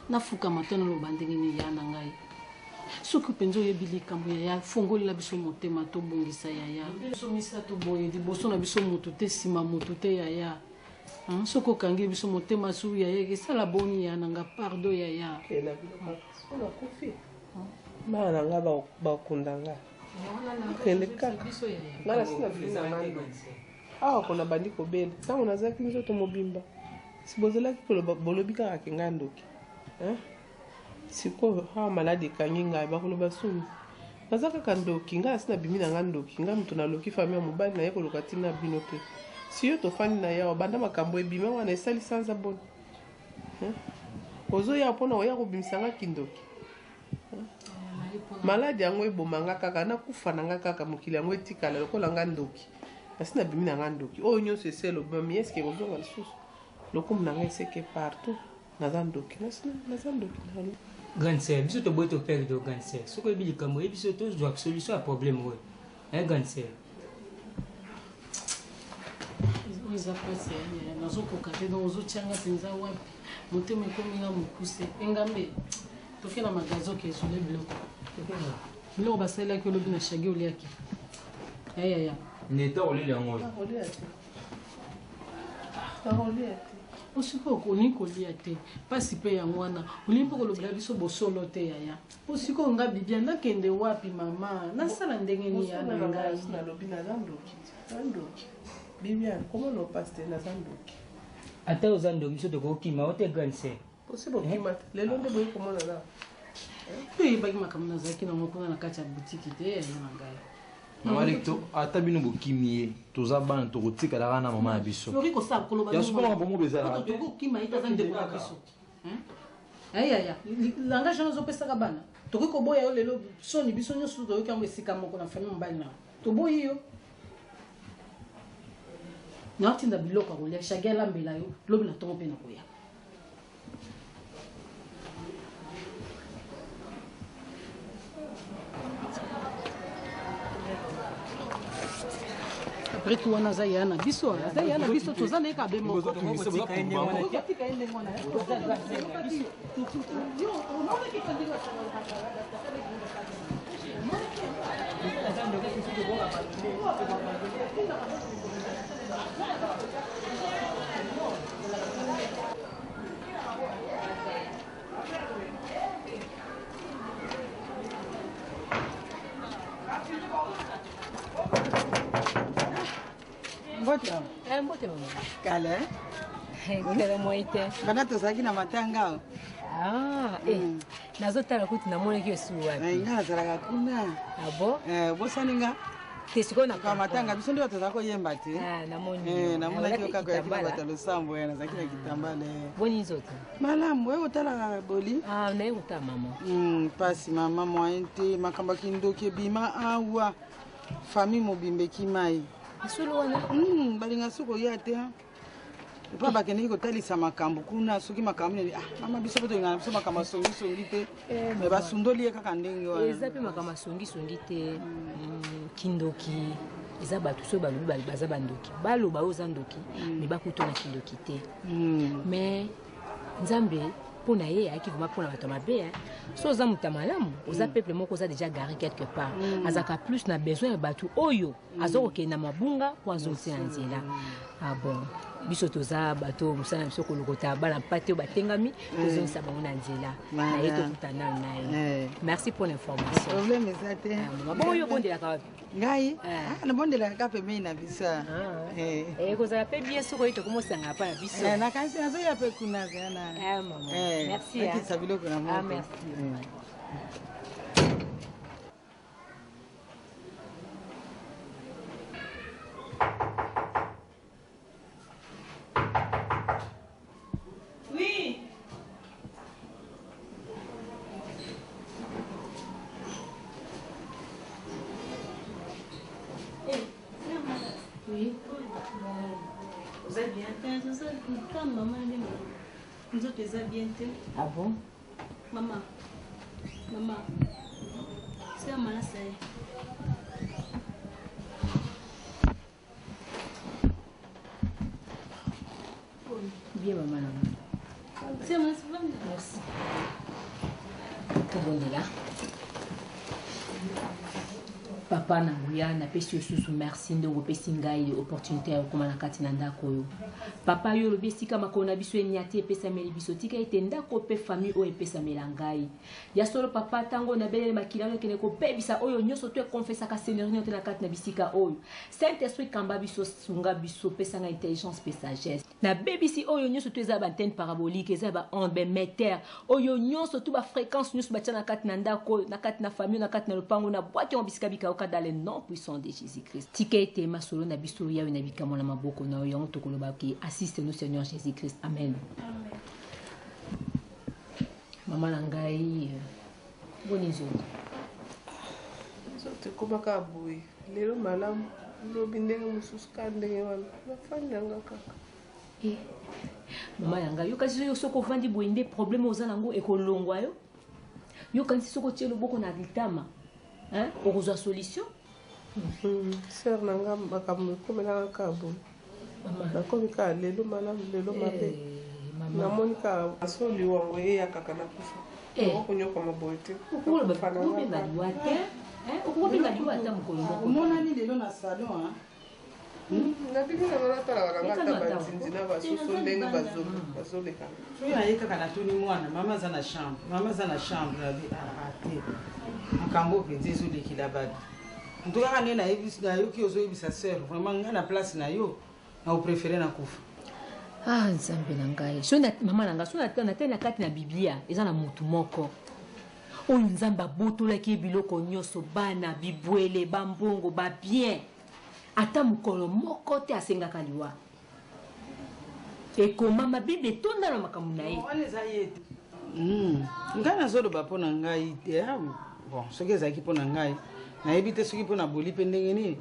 nafukama to naloba ndenge nini yaya na ngai soki mpenza oyebi likambo yaya fongolela biso motema tobongisa yaya biso misato boye liboso na biso motu te nsima motu te yaya soki okangi biso motema su yaya esala boni ya na nga pardo yaya nakufi bana na nga bakunda nga Kende kaka. Nga nasi na bimi na nga ndoki. Awa ko nabandi kobela. Tango nazalaki nzoto mobimba. Si bozalaki koloba bolobi kaka ke nga ndoki. Hein? Sikoyo awa maladi ekangi ngai bakoloba soni. Naza kaka ndoki, nga nasi nabimi na nga ndoki. Nga moto naloki famille ya mobali naye koloka ntina bino te. Si yo tofandi na ye awa banda makambo ebima wana esali sanza boni? Hein? Ozoya mpona oya kobimisa nga kindoki. Maladi yango eboma nga kaka nakufa na nga kaka mokili yango etikala lokola nga ndoki nasi nabimi na nga ndoki oyo nyonso esi elobami eske ekozonga lisusu lokumu na nga eseke partout naza ndoki naza ndoki na Grande sœur, biso toboyi to perdre grande sœur. Soki oyebi likambo oyebi biso tozwa solution ya problème oyo. Hein grande sœur? Oyo eza pasi ya nazokoka te donc ozotia nga mpenza wapi motema ekomi nga mokuse engambe Toke na magasin oke esole biloko. Biloko basalelaki olobi na shagi oliaki. Ya ya ya. Neta olela yango oyo. Nakolia te. Nakolia te. Osikoyo olingi kolia te mpasi mpe yango wana olingi mpe kolobela biso bosolo te yaya po sikoyo nga bibia nakende wapi mama nasala ndenge nini ya na ngai nalobi naza ndoki naza ndoki bibiane komona opasi te naza ndoki. Ata oza ndoki biso tokokima o te grande sœur. Osi bokima te. Lelo nde boye komona na. Yo oyebaki makambo nazalaki nango kuna na kati ya butiki te yaya na ngai. Mama leki to ata bino bokimi ye toza bana tokotikala kaka na mama na biso. Flori kosala koloba Ya sukoma makambo moko ezalaka te. Tokokima ye te aza ndeko na biso. Hein yaya, langage wana ozopesaka bana. Tokoki koboya yo lelo soni biso nyonso toyoki yango esika moko na famille mobali na yo. Toboyi yo. Naotinda biloko ya kolia, Shagi alambela yo, lobi na ntongo mpe nakoya. Après tout wana aza yaya na biso, aza yaya na biso, toza na ye kaka be moko. Tokotika ye ndenge wana. Yo, omonaki mpe ndenge Mbote. Eh, mbote mama. Kala. Kala moi te. Banda tozalaki na matanga. Ah, eh. Nazotala kutu namonaki yo esu wapi? Eh, nga nazalaka kuna. Ah bon? Eh, obosani nga? Te sikoyo na Ka matanga biso nde bato tozalaka koyemba te. Ah, namoni. Eh, namonaki yo kaka oyaki na Kitambala. bato ya losambo, eh, nazalaki na kitambala. eh. Boni nzoto? Malamu, oye kotala boli? Ah, naye kotala mama. Pasi mama moyen te, makambo ya kindoki ebima awa. Famille mobimba ekima ye. Lisolo wana? Balinga soki koya te. hein. Epa bakendeki kotalisa makambo kuna soki makambo nini ah mama biso mpe tolingana biso makambo ya songisongi te Eh, me basundoli ye kaka ndenge wana eza mpe makambo ya songisongi te kindoki eza bato soki balobi baza bandoki baloba oyo oza ndoki me bakuta na kindoki te mais nzambe mpo na ye ayaki vraiment mpo na bato ya mabe hein. So oza moto ya malamu oza peuple moko oza déjà garé quelque part azalaka plus na besoin ya bato oyo aza kokende na mabunga mpo azongisa na nzela ah bon biso toza bato mosala na biso kolokota bana mpate oyo batengami tozongisa bango na nzela na ye tokuta nano na ye merci pour l'information problème eza te bongo yo obondelaka wapi ngai Ah, nabondelaka kaka pembeni na biso Eh. ekozala mpe bien soki oye tokomosangana mpa na biso Eh, nakanisi nazoya mpe kuna zana Ah, maman. Merci, hein. nakisa biloko na Ah, moko merci. Oui. Oui. Oza bien te, oza ka mama nde nzoto eza bien te. Ah bon? Mama. Mama. Sœur Malasa ye. Bien mama na nga. Sœur Malasa, vanda. Merci. Tobondela. Papa na nguya napesi yo susu merci ndenge opesi ngai opportunité ya kokóma na kati na ndako oyo papa yo olobi esika makolo na biso eniati epesameli biso tika ete ndako mpe famille oyo epesamela ngai ya solo papa ntango nabeleli makila oyo ekende kobebisa oyo nyonso to ekonfesaka seigneur nyonso te na kati na bisika oyo saint esprit kamba biso sunga biso pesa ngai intelligence mpe sagesse nabebisi oyo nyonso to eza baantenne parabolique eza ba onde bametere oyo nyonso to bafréquence nyonso batia na kati na ndako oyo na kati na famille na kati na lopango na bwaki yango bisika bikauka dans le nom puissant de jésus christ tika ete masolo na biso yawe na bikamwa na maboko na yo yango tokoloba ke assiste nous seigneur jésus christ amen, amen. mama na ngai boni nzoto Nzoto ekóma kaka boye lelo malamu lobi ndenge mosusu kaka ndenge wana nafandi na nga kaka Eh, mama na ngai yokanisi yo soki ovandi boye nde problème oza nango ekolongwa yo yokanisi soki otie loboko na litama hein, okozwa solution sœur na nga makambo ekomelaka kaka boye nakomi kaka lelo malamu lelo mabe namoni kaka so liwango eya kaka nakufa okonyokama boye te okobenga liwa te okobenga liwa ata mokolo moko omonani lelo na salon nabimi nango natalaka nanga ata batindi na basusu ndenge bazolekana soki naye kaka natuni mwana mama aza na chambre mama aza na chambre abi aa te makambo oyo mpenza ezolekela bato nto kaka nde nayoki ozoyebisa sœur vraiment ngai na place na yo na opréféré nakufa. Ah nzambe na ngai. So na mama na ngai so na natali na kati na Biblia eza na mutu moko oyo nzambe abotolaki ye biloko nyonso bana bibwele bambongo babien ata mokolo moko te asengaka liwa ekomama bible etonda na makambo na ye wana eza ye te ngai nazoloba mpo na ngai te ah, bon soki ezalaki mpo na ngai nayebi te soki mpo na boli mpe ndenge nini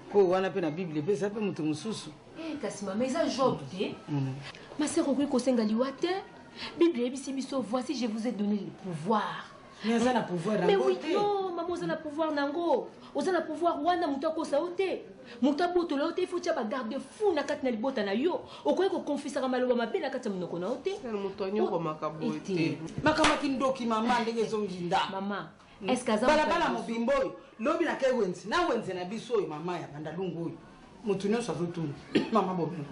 mpo wana mpe na bible mpe eza mpe moto mosusu Eh, kasi mama eza job te masere okoki kosenga liwa te bible eyebisi biso voici je vous ai donné le pouvoir Mais aza na pouvoir Mais nango oui, te. non mama oza na pouvoir nango oza na pouvoir wana moto akosa yo te moto abotola yo te ifo tia bagarde fou na kati na libota na yo okoki kokonfisaka maloba mabe na kati ya monoko na yo te moto anyokomaka boye te makambo ya kindoki mama ndenge ezonginda mama est-ce que aza balabala moto ya mobimba oyo lobi nakei wenze na wenze na biso oyo mama ya bandalungu oyo moto nyonso azotuna mama bomengo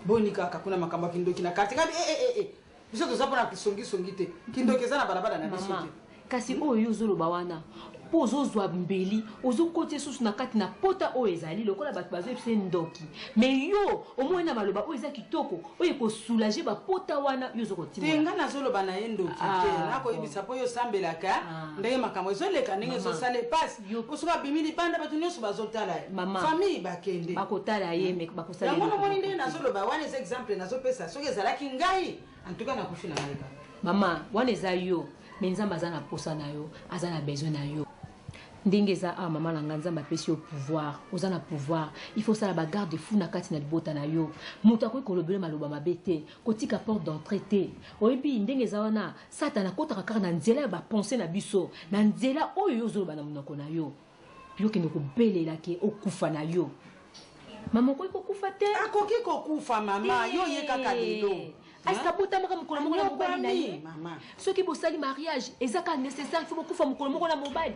boni kaka kuna makambo ya kindoki na kati ngabi eh, eh, eh, eh. biso toza mpona kisongisongi te kindoki eza na balabala na biso mama te kasi oyo yo ozoloba wana mpo ozozwa mbeli ozokota lisusu na kati na pota oyo ezali lokola bato bazoyebisa ye ndoki me yo omoni na maloba oyo eza kitoko oyo ekosoulage bapota wana yo te ozokotimbola ngai nazoloba na ye ndoki te Ah, nakoyebisa mpo yo osambelaka ndenge makambo ezoleka ndenge Mama. ezosala epasi po soki abimi libanda bato nyonso bazotala ye Mama. famille bakende bakotala ye me bakosala yango eloko nomoni moko ndenge te. nazoloba wana eza exemple nazopesa soki ezalaki ngai antuka nakufi na ngai kaka mama wana eza yo me nzambe aza na posa na yo aza na besoin na yo ndenge eza awa mama na ngai nzambe apesi yo pouvoir oza na pouvoir il faut osala bagarde fou na kati na libota na yo moto akoki kolobela maloba mabe te kotika porte d'entrée te oyebi ndenge eza wana satana akotaka kaka na nzela ya bapense na biso na nzela oyo yo ozoloba na monoko na yo yo okende kobelela ke okufa na yo mama okoki kokufa te akoki kokufa mama yo ye kaka lelo aske abotamaka mokolo moko na mobali na ye mama soki bosali mariage eza kaka nécessaire fo bokufa mokolo moko na mobali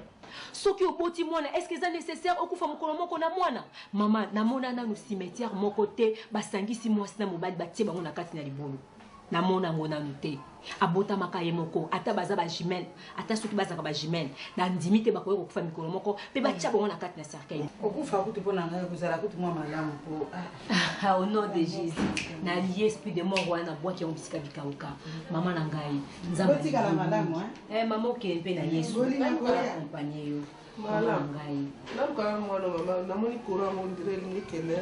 soki oboti mwana est ce que eza nécessaire okufa mokolo moko na mwana mama namona nanu cimetière moko te basangisi mwasi na mobali batie bango na kati na libulu namona yango nanu te abotamaka ye moko ata baza bajumele ata soki bazalaka bajumele nandimi te bakoki kokufa mikolo moko mpe batia bango na kati na cercueil kokufa kutu mpo na ngai kozala kutu mwa malamu mpo Ah, au nom de jésus nalie esprit de mort wana nabwaki yango bisika bikauka mama na ngai nzambe Botikala alingi malamu, mingi. Eh, mama okende mpe na yesu Bolingo koya. akompagne yo mama na ngai naluka mwana mama namoni courant yango ndire elingi kende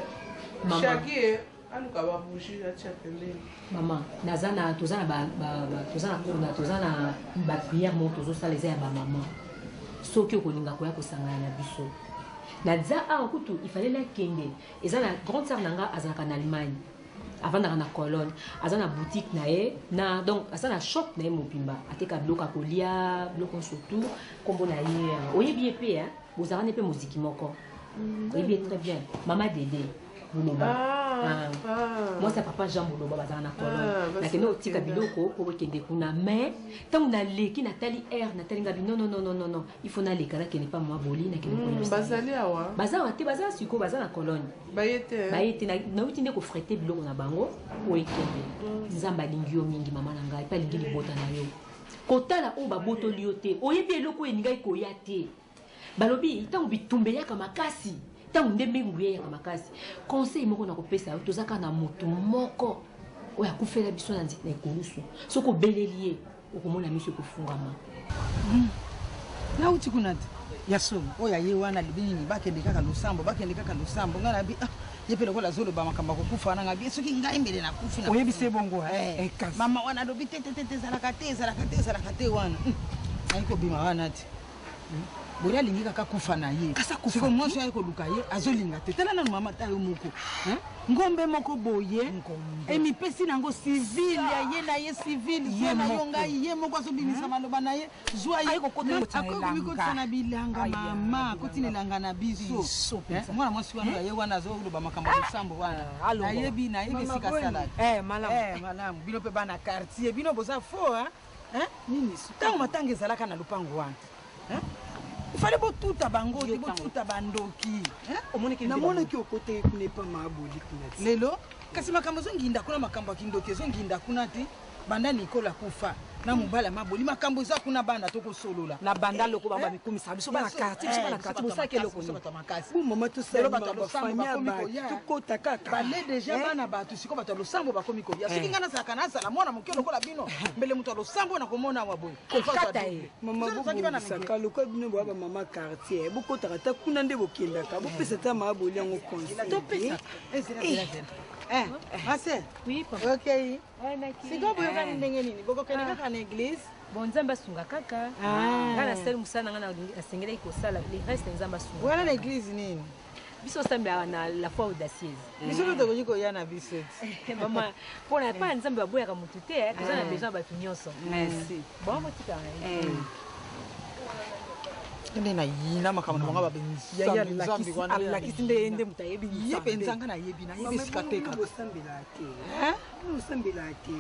Mama. shaki ye aluka babougie atia pembeni mama naza na toza na ba- ba- ba- toza na kuna toza na bapriere moko tozosala eza ya bamama soki okolinga koya kosangana na biso naza awa kutu ifale nakende eza na grande sœur na nga azalaka na allemagne avandaka na colonne aza na boutique na ye na donc aza na shop na ye mobimba ateka biloko ya kolia biloko nyonso tout nkombo na ye euh, oyebi ye mpe hein? bozalaka ne mpe moziki moko oyebi ye très bien mama dede boloba Ah, ah. mwasi ya papa jean boloba bazalaka na Ah, colonne basi nakende kotika bakenda. biloko mpo bokende kuna mais ntango naleki natali aire natali ngabi non non non non non non il faut naleka nakende pa mwa boli nakende koyebisa ye. bazali awa baza awa te baza sikoyo baza na cologne baye te baye te nauti nde kofrete biloko na bango po ekende nzambe alingi yo mingi mama na ngai mpe alingi libota na yo kotala oyo babotoli yo te oyebi eloko oyo elingaki koya te balobi ntango bitumba eyaka makasi ntango nde mbingu eyaka makasi conseil moko na kopesa yo toza kaka na moto moko oyo akufela biso na nzete na ekolusu soki obeleli ye okomona miso ekofungama nauti kuna te ya solo oyo aye wana alobi nini bakende kaka losambo bakende kaka losambo ngai nabi ah, ye mpe lokola azoloba makambo ya kokufa wana ngai bi soki ngai mbele nakufi na- Oyebisi ye bongo, eh? Eh, Eh, kasi. mama wana alobi te te te te ezalaka te ezalaka te ezalaka te wana ayi kobima wana te boye alingi kaka kufa na ye siko mwasi aye koluka ye azolinga te tala nanu mama ta yo moko Hein? ngombe moko boye emipesi nango civile ya ye na ye civile zwa na yo ngai ye moko azobimisa maloba na ye zwa ye Aye kokota na akoki komikotisa na bilanga mama akoti na elanga na biso Biso mpenza. Eh, mwana mwasi wana ye wana azoloba makambo ya losambo wana alongo. nayebi nayebi Mama esika Boni. asalaka Eh, malamu. Eh, malamu bino mpe bana quartier bino boza fo ntango matanga ezalaka na lopango wana Hein? ifale botuta bango te botuta bandoki namonaki okotaki kuna epa maaboli kuna ti lelo kasi makambo ezonginda kuna makambo ya kindoki ezonginda kuna te banda nikolo akufa Na mobali ya maboli makambo eza kuna bana tokosolola. Na banda loko bango bamikumisa biso bana quartier, biso bana quartier bosalaki eloko nini? Makasi. Bu mama Lelo bato ya losambo tosali bakomi koya. tokota kaka. Bale deja Eh? bana bato sikoyo bato ya losambo bakomi koya. Soki Eh. ngai nazalaka nazala mwana moke lokola bino, mbele moto ya losambo nakomona awa boye. Kokata ye. Mama Biso tozalaki bana mike. bobongisaka lokola bino boya bamama quartier bokotaka ata kuna nde bokendaka bopesa ata maboli yango conseil. Topesa. Eh, zela, zela, zela. Eh, ma sœur. Oui, papa. Okay. Sikoyo boyokani Eh. ndenge nini? Bokokende kaka na église? Bon, nzambe asunga kaka. Ah. Nga nasali mosala na nga nasengelaki kosala, le reste nzambe asunga. Wana na église nini? Biso osambelaka na la foi audacieuse. Biso mpe tokoki koya na biso ti. Mama, mpona epai ya nzambe baboyaka motu te, eh, toza na Eh. besoin ya bato nyonso. Merci. Bon, botikaka na ye. Nde nayina makambo na bango Yaya babenza alakisi nde ye nde moto ayebi ye mpenza nga nayebi nayebi esika te kaka. Bosambelaka te, bosambelaka te.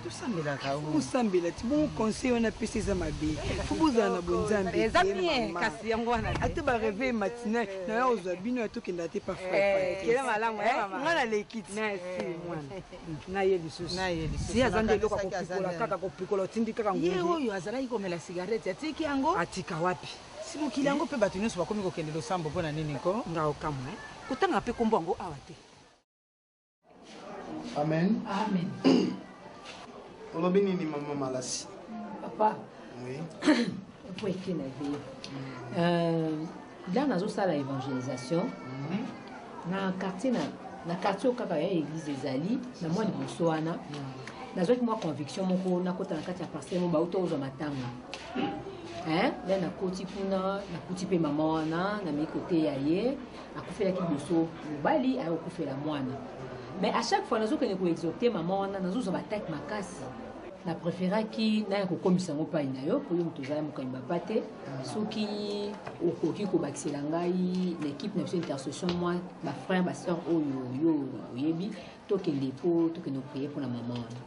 Tosambelaka. Bosambela te, bongo conseil wana apesi eza mabe. Fo bozala na bonzambe. Eza te, bien, mama. kasi yango wana te. Ata bareveil matinal naya kozwa bino ya tokenda te pa. Eh, kele malamu, eh, mama. Nga naleki ti. Merci mwana. Na ye lisusu. Na ye lisusu. Si aza nde eloko Nakanisaki aza akopikola nde. kaka kopikola otindi kaka Ye ngungi. oyo azalaki komela cigarette atiki yango. Atika wapi? Si mokili yango mpe bato nyonso bakomi kokende losambo mpo na nini ko? Nga okamwa eh. Kotanga mpe kombo yango awa te. Amen. Amen. Olobi nini mama Malasi? Papa. Oui. Po eke na vie. Là nazosala évangélisation na quartier, na quartier oyo kaka ya église ezali na mwa liboso wana. Nazwaki mwa conviction moko nakota na kati ya parcelle mo bauta ozwa matanga. Hein? Nde nakoti kuna, nakuti mpe mama wana namei koteya ye. Akufelaki liboso mobali, aya kokufela mwana. Mais à chaque fois nazokende koexhorte mama wana, nazozwa batake makasi. Na préféraki naya kokomisa yango pai na yo, mpo yo moto ozala mokambi bapa te. Soki okoki kobakisela ngai na équipe na biso intercession mwa bafrère, basœur oyo yo oyebi, tokende mpo tokende koprier mpona mama wana.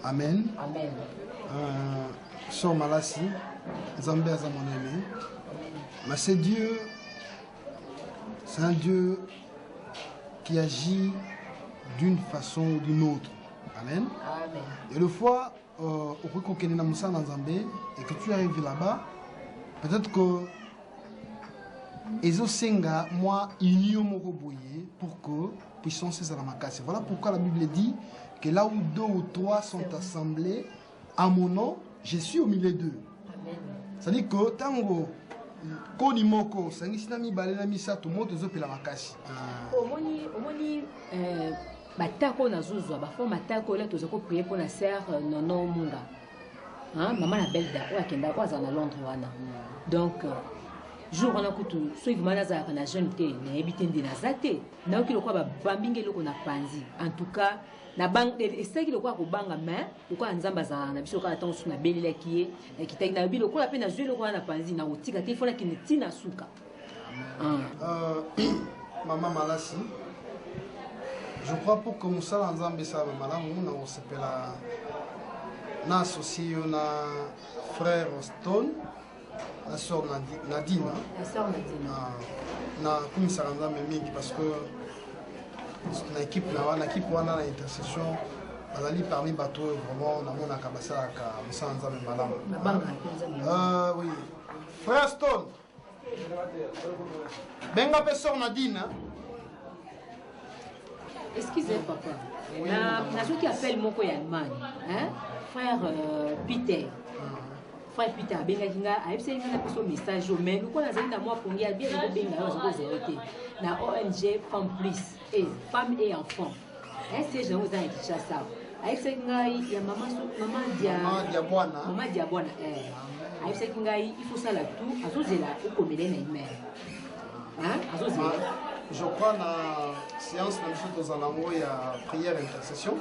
Ah. Amen. Amen. Sœur Malasi, Nzambe aza monene. Mais c'est Dieu, c'est un Dieu qui agit d'une façon ou d'une autre. Amen. Amen. Et le fois, okoki kokende na mosala na Nzambe et que tu arrives là-bas, peut-être que ezosenga mwa union moko boye pour que puissance ezala makasi. Voilà pourquoi la Bible dit que là où deux ou trois sont assemblés à mon nom, je suis au milieu d'eux. C'est-à-dire que ntango koni moko osangisi na mibale na misato, moto ezopela makasi. Ah. Omoni batako oyo nazozwa baforme atako oyo toza koprier mpona sœur Nono Munga. Hein, mama na Belda oyo akenda, oyo azala na Londres wana. Donc jour wana kutu soki vraiment nazalaka na jeune te, nayebi te nde naza te. Nayoki lokola babambi nge eloko na panzi. En tout cas esalaki lokola kobanga, mais lokola Nzambe azalaka na biso kaka, ntango mosusu nabelelaki ye, nakitaki, nayebi lokola mpe nazwi eloko wana na panzi, nakotika te, ifo nakende ntina suka. Mama Malasi, je crois pour que mosala ya Nzambe esalama malamu, na kosepela na associe yo na frère Stone na sœur Nadine. Na sœur Nadine. Nakumisaka Nzambe mingi parce que na équipe na wana, équipe wana na intercession, bazali parmi bato oyo vraiment namonaka basalaka mosala ya Nzambe malamu. Babangaka mpe Nzambe. Oui, frère Stone, benga mpe sœur Nadine, hein. Excusez papa. Oui, Na maman. nazwaki appel moko ya Allemagne, hein? Frère Peter, frère Peter abengaki nga, ayebisaki nga napesa yo message oyo, mais lokola nazali na mwa pongi abie, nakobenga yo, aza kozwa yo te na ONG Femme Plus et Femme et Enfant. Hein, siège yango eza na Kinshasa. Ayebisaki ngai ya mama mama Dia. Mama Diabwana. Mama Diabwana, eh. Ayebisaki ngai il faut sala tout, azozela okomela ye na email. Hein? Azozela. Je crois na séance na biso tozala yango ya prière intercession,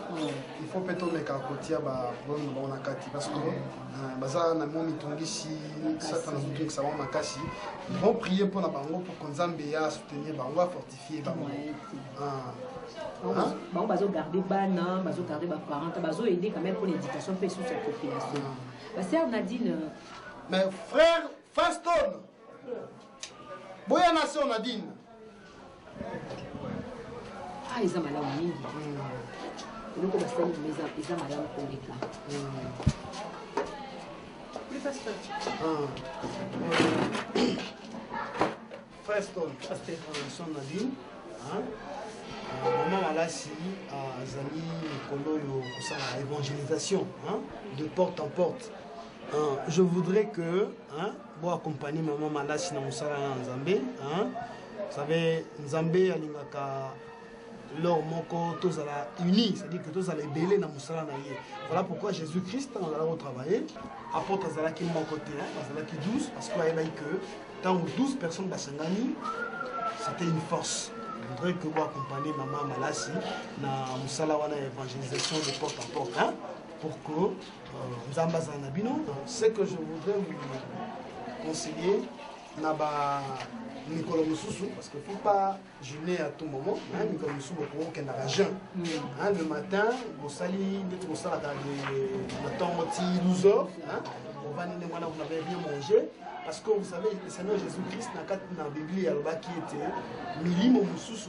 il faut mpe tomeka kotia baproblème na bango na kati parce que baza na mwa mitungisi, Satana azotungisa bango makasi. Ils vont prier mpo na bango pour que Nzambe ya soutenir bango, afortifie bango. Ah. Bango bango bazogarde bana, bazogarde baparent, bazoaide quand même pour l'éducation mpe susu ya population. Basœur Nadine. Mais frère Faston, boya na sœur Nadine. Ah, eza malamu mingi. Eloko basali vraiment eza malamu koleka. Oui, pasteur. First on, son na bino mama malasi azali mikolo oyo kosala évangélisation hein, de porte en porte. Je voudrais que hein, bo accompagner mama malasi na mosala na nzambe hein. Vous savez, nzambe alingaka lors moko tozala uni, c'est-à-dire que tozala ebele na mosala na ye. Voilà pourquoi Jésus Christ ntango azalaki kotravaille, apôtre azalaki moko te, azalaki 12, parce que ayebaki que ntango 12 personnes basangani, c'était une force. Je voudrais que vous accompagniez maman Malasi na mosala wana ya évangélisation de porte en porte, hein, pour que nzambe azala na bino. Ce que je voudrais vous conseiller na ba mikolo mosusu, parce que faut pas jeûner à tout moment, hein, mikolo mosusu bokokendaka jeûne, hein, le matin bosali ndeti bosalaka na ntongo ti 12 heures, hein, ovandi ndenge wana, vous n'avez rien mangé, parce que vous savez, le Seigneur Jésus-Christ na kati na Biblia alobaki ete milimo mosusu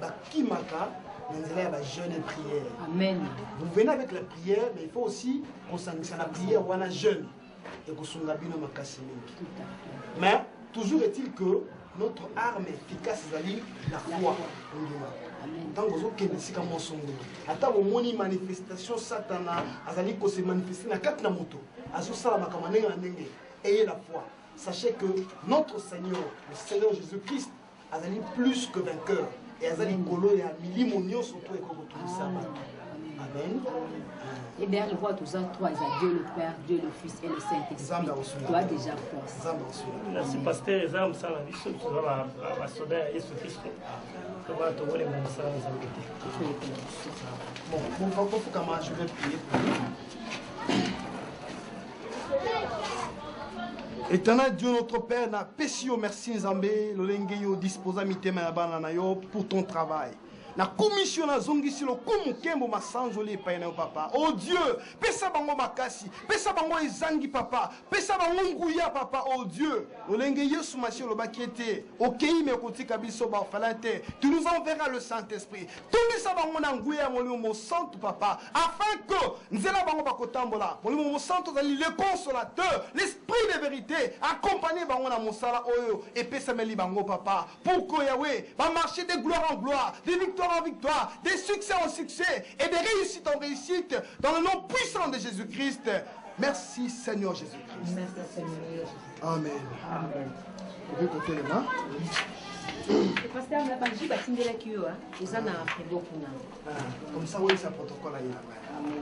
bakimaka na nzela ya ba jeûne et prière. Amen. Vous venez avec la prière, mais il faut aussi kosangisa na prière wana jeûne ekosunga bino makasi mingi. Mais toujours est-il que notre arme efficace ezali la foi. Ondima ntango ozokende esika mosongolo, ata bomoni manifestation, satana azali kose manifeste na kati na moto, azosala makambo ya ndenge na ndenge, ayez la foi. Sachez que notre Seigneur, le Seigneur Jésus-Christ, azali plus que vainqueur et aza likolo ya milimo nyonso to ekoki kotungisa bato. Amen. Et bien, le roi, tous trois, il y a Dieu le Père, Dieu le Fils et le Saint-Esprit. Toi déjà force. Merci, pasteur. Eza mosala na biso, toza basoda ya Yesu Kristo, toba tokolemba mosala Nzambe te. Bon, bon, bofukama, je vais prier pour vous. Éternel Dieu notre Père, na pesi yo merci Nzambe, lolenge yo disposa mitema ya bana na yo pour ton travail. Na commission na zongisi lokumu nkembo masanzoli epai na yo papa. Oh Dieu, pesa bango makasi, pesa bango ezangi papa, pesa bango nguya papa. Oh Dieu, lolenge Yesu Masihi olobaki ete okei me okotika biso baorphelin te, tu nous enverras le Saint-Esprit. Tondisa bango na nguya ya Molimo Mosantu papa, afin que nzela bango bakotambola, Molimo Mosantu azali le consolateur, l'esprit de vérité, accompagner bango na mosala oyo epesameli bango papa, pour que Yahweh va marcher de gloire en gloire, de victoire en victoire, de succès en succès et de réussite en réussite, dans le nom puissant de Jésus-Christ. Merci Seigneur Jésus-Christ. Merci Seigneur. Amen. Amen. Vous pouvez côté les mains. Pasteur, la banji batindelaki yo, hein? Oza na frigo kuna. Ah, comme ça, oui, c'est un protocole à y aller.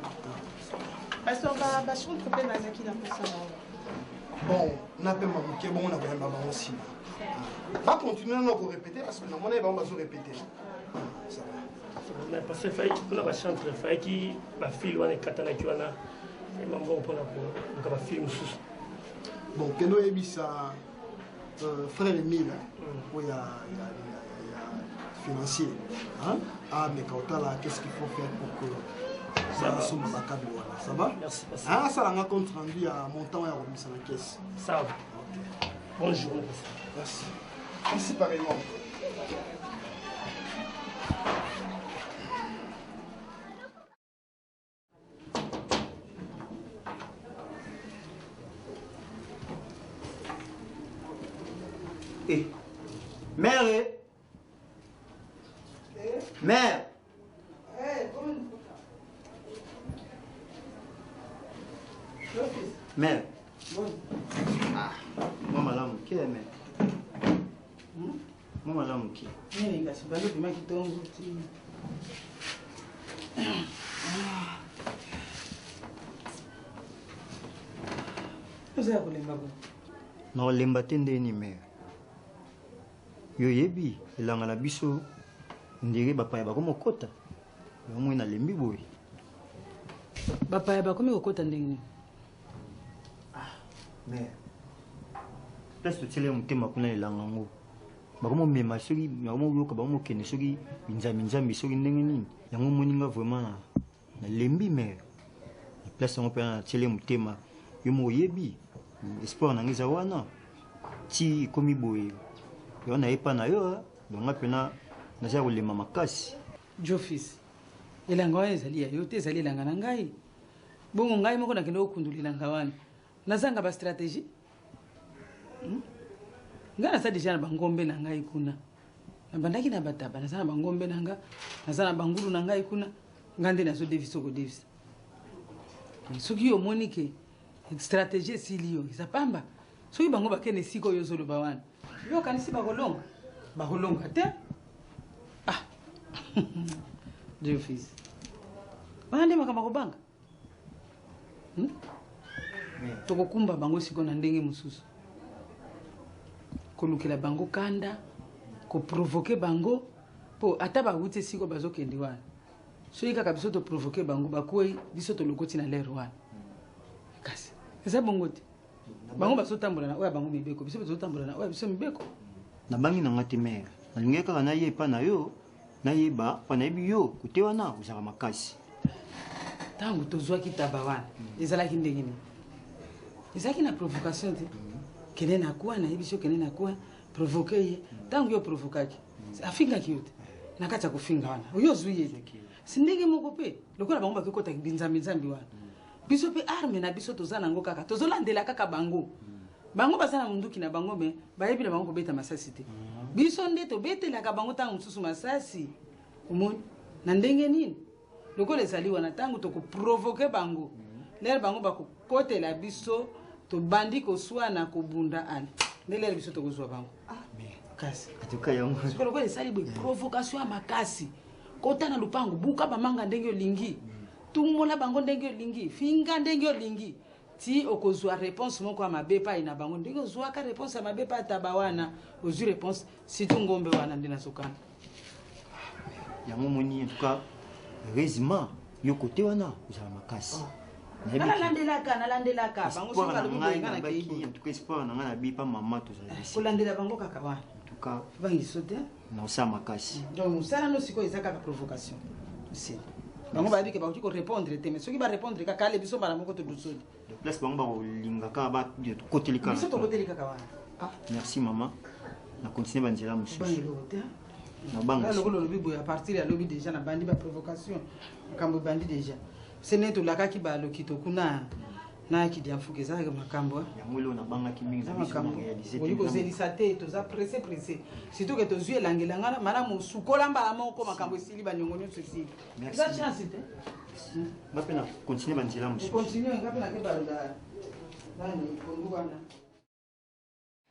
Pasteur, ba ba chantre pe bazaki na posa na. Bon, na pe mamuke bon na koyamba bango nsima. Ba continuer na ko répéter parce que na mona bango bazo répéter. Ça va. Mais parce que fallait kuna ba chantre, fallait ba fil wana ekatanaki wana mambongo mpona koluka ba fil mosusu. Bon, kendo oyebisa frère Emile, oyo ya financier, hein? Ah, mais Kautala, qu'est-ce qu'il faut faire pour que Ça va. ça va câble wana? Ça va? Merci, pasteur. Ah, ça l'a compte rendu à montant ya komisa na caisse. Ça va. Ok. Bonne journée, pasteur. Merci. Merci pareillement. Eh. Mère, eh. Mère. Mère. Ah, moi malamu ke mère. Moi malamu ke. Nini kasi balobimaki ntongo ti. Oza ya kolemba bo. Na kolemba te ndeni mère. Yo yebi elanga na biso ndenge bapaya bakomi kokota. Yo moi nalembi boye. Bapaya bakomi kokota ndenge nini? Mère. Place totiela ye motema kuna elanga yango. Bakomomema soki bakomoyoka bakomokende soki binzambi nzambi soki ndenge nini. Yango omoni nga vraiment na nalembi mère. Na place yango mpe natiela ye motema. Yo moko oyebi espoir na nga eza wana. Ti ekomi boye. Yo nayepa na yo, donc nga mpena naza ya kolemba makasi. Jofis. Elanga wana ezali ya yo te, ezali elanga na ngai. Bongo ngai moko nakende kokundula elanga wana. Nazanga ba stratégie. Hmm? Ngai naza deja na bangombe na ngai kuna. Nabandaki na bataba, naza na bangombe na nga, naza na bangulu na ngai kuna. Ngai nde nazodevisa okodevisa. Soki yo omoni ke stratégie esili yo, eza pamba. Soki bango bakende esika oyo ozoloba wana, yo okanisi bakolonga? Bakolonga te. Ah. Dieu fils. Wana nde makambo ya kobanga. Hmm? Tokokumba bango sikoyo na ndenge mosusu. Kolukela bango kanda, koprovoke bango mpo ata bawuti esika bazokende wana. Soki kaka biso toprovoke bango bakwei, biso tolokoti na lere wana. Kasi eza bongo te. Bango bazotambola na oyo ya bango mibeko, biso tozotambola na oyo ya biso mibeko. Nabangi na nga te mare, nalingaki kaka naye epa na yo nayeba mpo nayebi yo kote wana ozalaka makasi. Ntango tozwaki taba wana ezalaki ndenge nini? Ezalaki na provocation te. Kende na coin, nayebisi yo kende na coin, provoke ye. Ntango yo provokaki, afingaki yo te. Na kati ya kofinga wana, yo ozwi ye te. Si ndenge moko mpe lokola bango bakoki kota binzambi-nzambi wana, biso mpe arme na biso toza nango kaka, tozolandela kaka bango. Bango baza na munduki na bango, me bayebi na bango kobeta masasi te. Biso nde tobetelaka bango ntango mosusu masasi. Omoni na ndenge nini? Lokola ezali wana, ntango tokoprovoke bango, lere bango bakokotela biso, tobandi koswana, kobunda, ale nde lere biso tokozwa bango. Kasi sikoyo lokola esali boye provocation ya makasi, kota na lupango, buka bamanga ndenge olingi, tumola bango ndenge olingi, finga ndenge olingi, ti okozwa réponse moko ya mabe epai na bango. Ndenge ozwaka réponse ya mabe epai ya taba wana, ozwi réponse surtout ngombe wana nde nazokana. Yango moni, en tout cas heureusement yo kote wana ozala makasi. Nalandelaka, nalandelaka bango soki balobi boye, nga nakei boye. En tout cas espoir na ngai nabi pa mama tozala bisi. Kolandela bango kaka wana. En tout cas bangiso te. Naosala makasi. Donc mosala no sikoyo eza kaka provocation. Osili bango bayebi ke bakoki korépondre te, mais soki barépondre kaka, ale biso mbala moko todusoli. Place bango bakolinga kaka bakoteli kaka. Biso tokoteli kaka wana. Merci mama, na continue banzela mosusu. Obangi eloko te. Nabanga. Lokola olobi boye, à partir ya lobi déjà nabandi baprovocation, makambo ebandi déjà. Se nde tolakaki balokito kuna na kidiamfuka, ezalaka makambo. Yango eloko nabangaki mingi. Eza makambo okoki kozelisa te, toza pressé pressé, surtout ke tozwi elangelanga malamu, sukola mbala moko, makambo esili, baniongo nyonso esili. Eza chance te. Nga mpe na continue banzela mosusu. Continue, nga mpe nake balola nani pondu wana.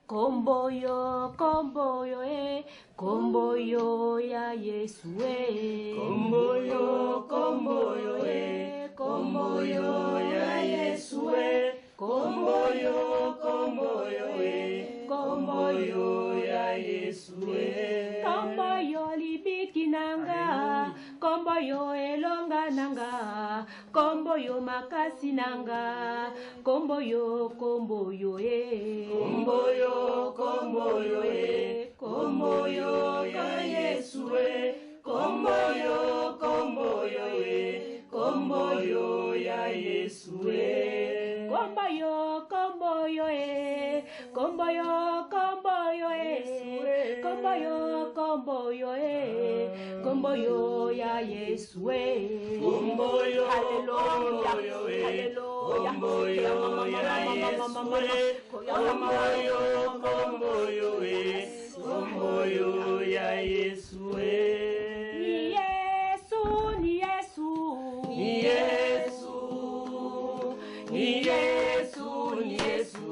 Komboyo, komboyo, eh, komboyo ya Yesu, eh. Komboyo, komboyo, eh, komboyo ya Yesu, eh. Komboyo, komboyo, eh, komboyo ya Yesu, eh. Komboyo libiki nanga, komboyo elonga nanga, komboyo makasi nanga, komboyo, komboyo, eh. Komboyo, komboyo, eh, komboyo ya Yesu, eh. Komboyo, komboyo, eh, komboyo ya Yesu, eh. Komboyo, komboyo, eh, komboyo, komboyo, eh, komboyo, komboyo, eh, komboyo ya Yesu, eh. Komboyo, Hallelujah, komboyo, eh, hallelujah. komboyo ya Yesu, eh. Komboyo, komboyo, eh, komboyo ya Yesu, eh. Ni Yesu, ni Yesu, Ni Yesu, ni Yesu, ni Yesu,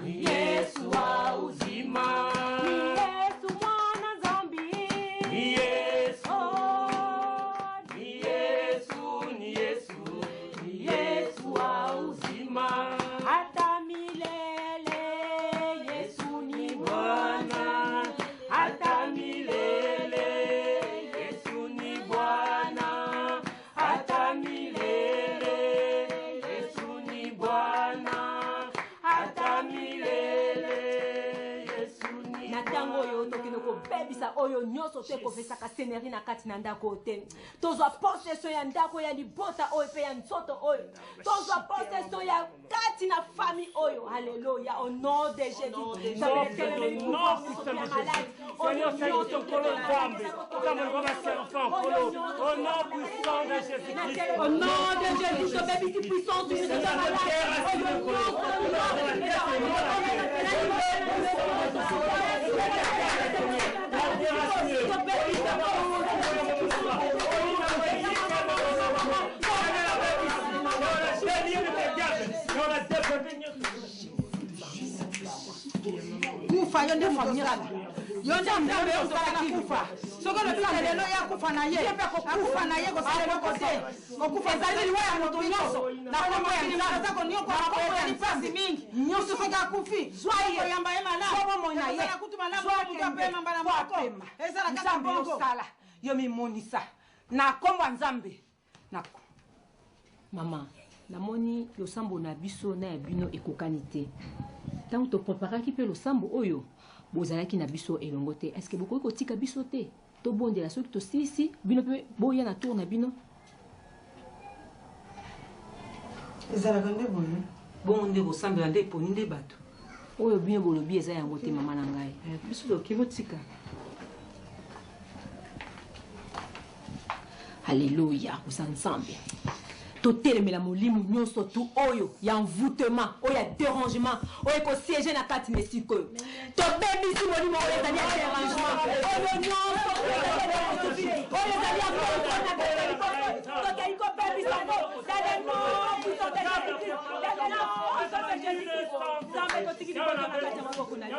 ni Yesu wa uzima. Ni Yesu mwana Nzambi. Ni Yesu, ni Yesu, ni Yesu, ni Yesu wa uzima. Hata milele Yesu ni Bwana, hata milele. Tobebisa oyo nyonso to ekopesaka seneri na kati na ndako oyo te. Tozwa possession ya ndako ya libota oyo mpe ya nzoto oyo. Tozwa possession ya kati na famille oyo. Alléluia. Au nom de Jésus. Nzambe etelemeli pouvoir nyonso ya malade. Oyo nyonso Au nom de Jésus, tobebisi puissance du nyonso ya malade. Oyo Kufa yo nde moto osala, yo nde nzambe osala na kufa. Soki olobi na lelo ye akufa na ye, akufa na ye, kosala eloko te. Kokufa ezali liwa ya moto nyonso na kombo ya Nzambe. Aza koniokwama boye, ezali mpasi mingi nyonso. Soki akufi, Zwa ye. koyamba ye malamu, Zwa bomoi na ye. Ekozala kutu malamu Zwa moto kende. apema mbala Po moko, apema. ezala kaka Nzambe bongo. yosala yo mimonisa na nkombo ya Nzambe na Mama, namoni losambo na biso na ya bino ekokani te. Ntango topreparaki mpe losambo oyo, bozalaki na biso elongo te. Est-ce que bokoki kotika biso te tobondela? Soki tosilisi, bino mpe boya na tour na bino. Ezalaka nde boye. Bongo nde kosambela nde eponi nde bato. Oyo bino bolobi eza yango te, mama na ngai. Biso toki botika. Alleluya, oza Nzambe. Totelemela molimo nyonso tu oyo ya envoûtement, oyo ya dérangement, oyo ekosiege na kati na esika oyo. Tobebisi molimo oyo ezali ya dérangement, oyo nyonso oyo ezali ya contrôle na kati ya liboso. Tokei kobebisa yango dans le nom puissant de Jésus-Christ, dans le nom puissant de Jésus-Christ. Nzambe, totiki liboso na kati ya maboko na yo.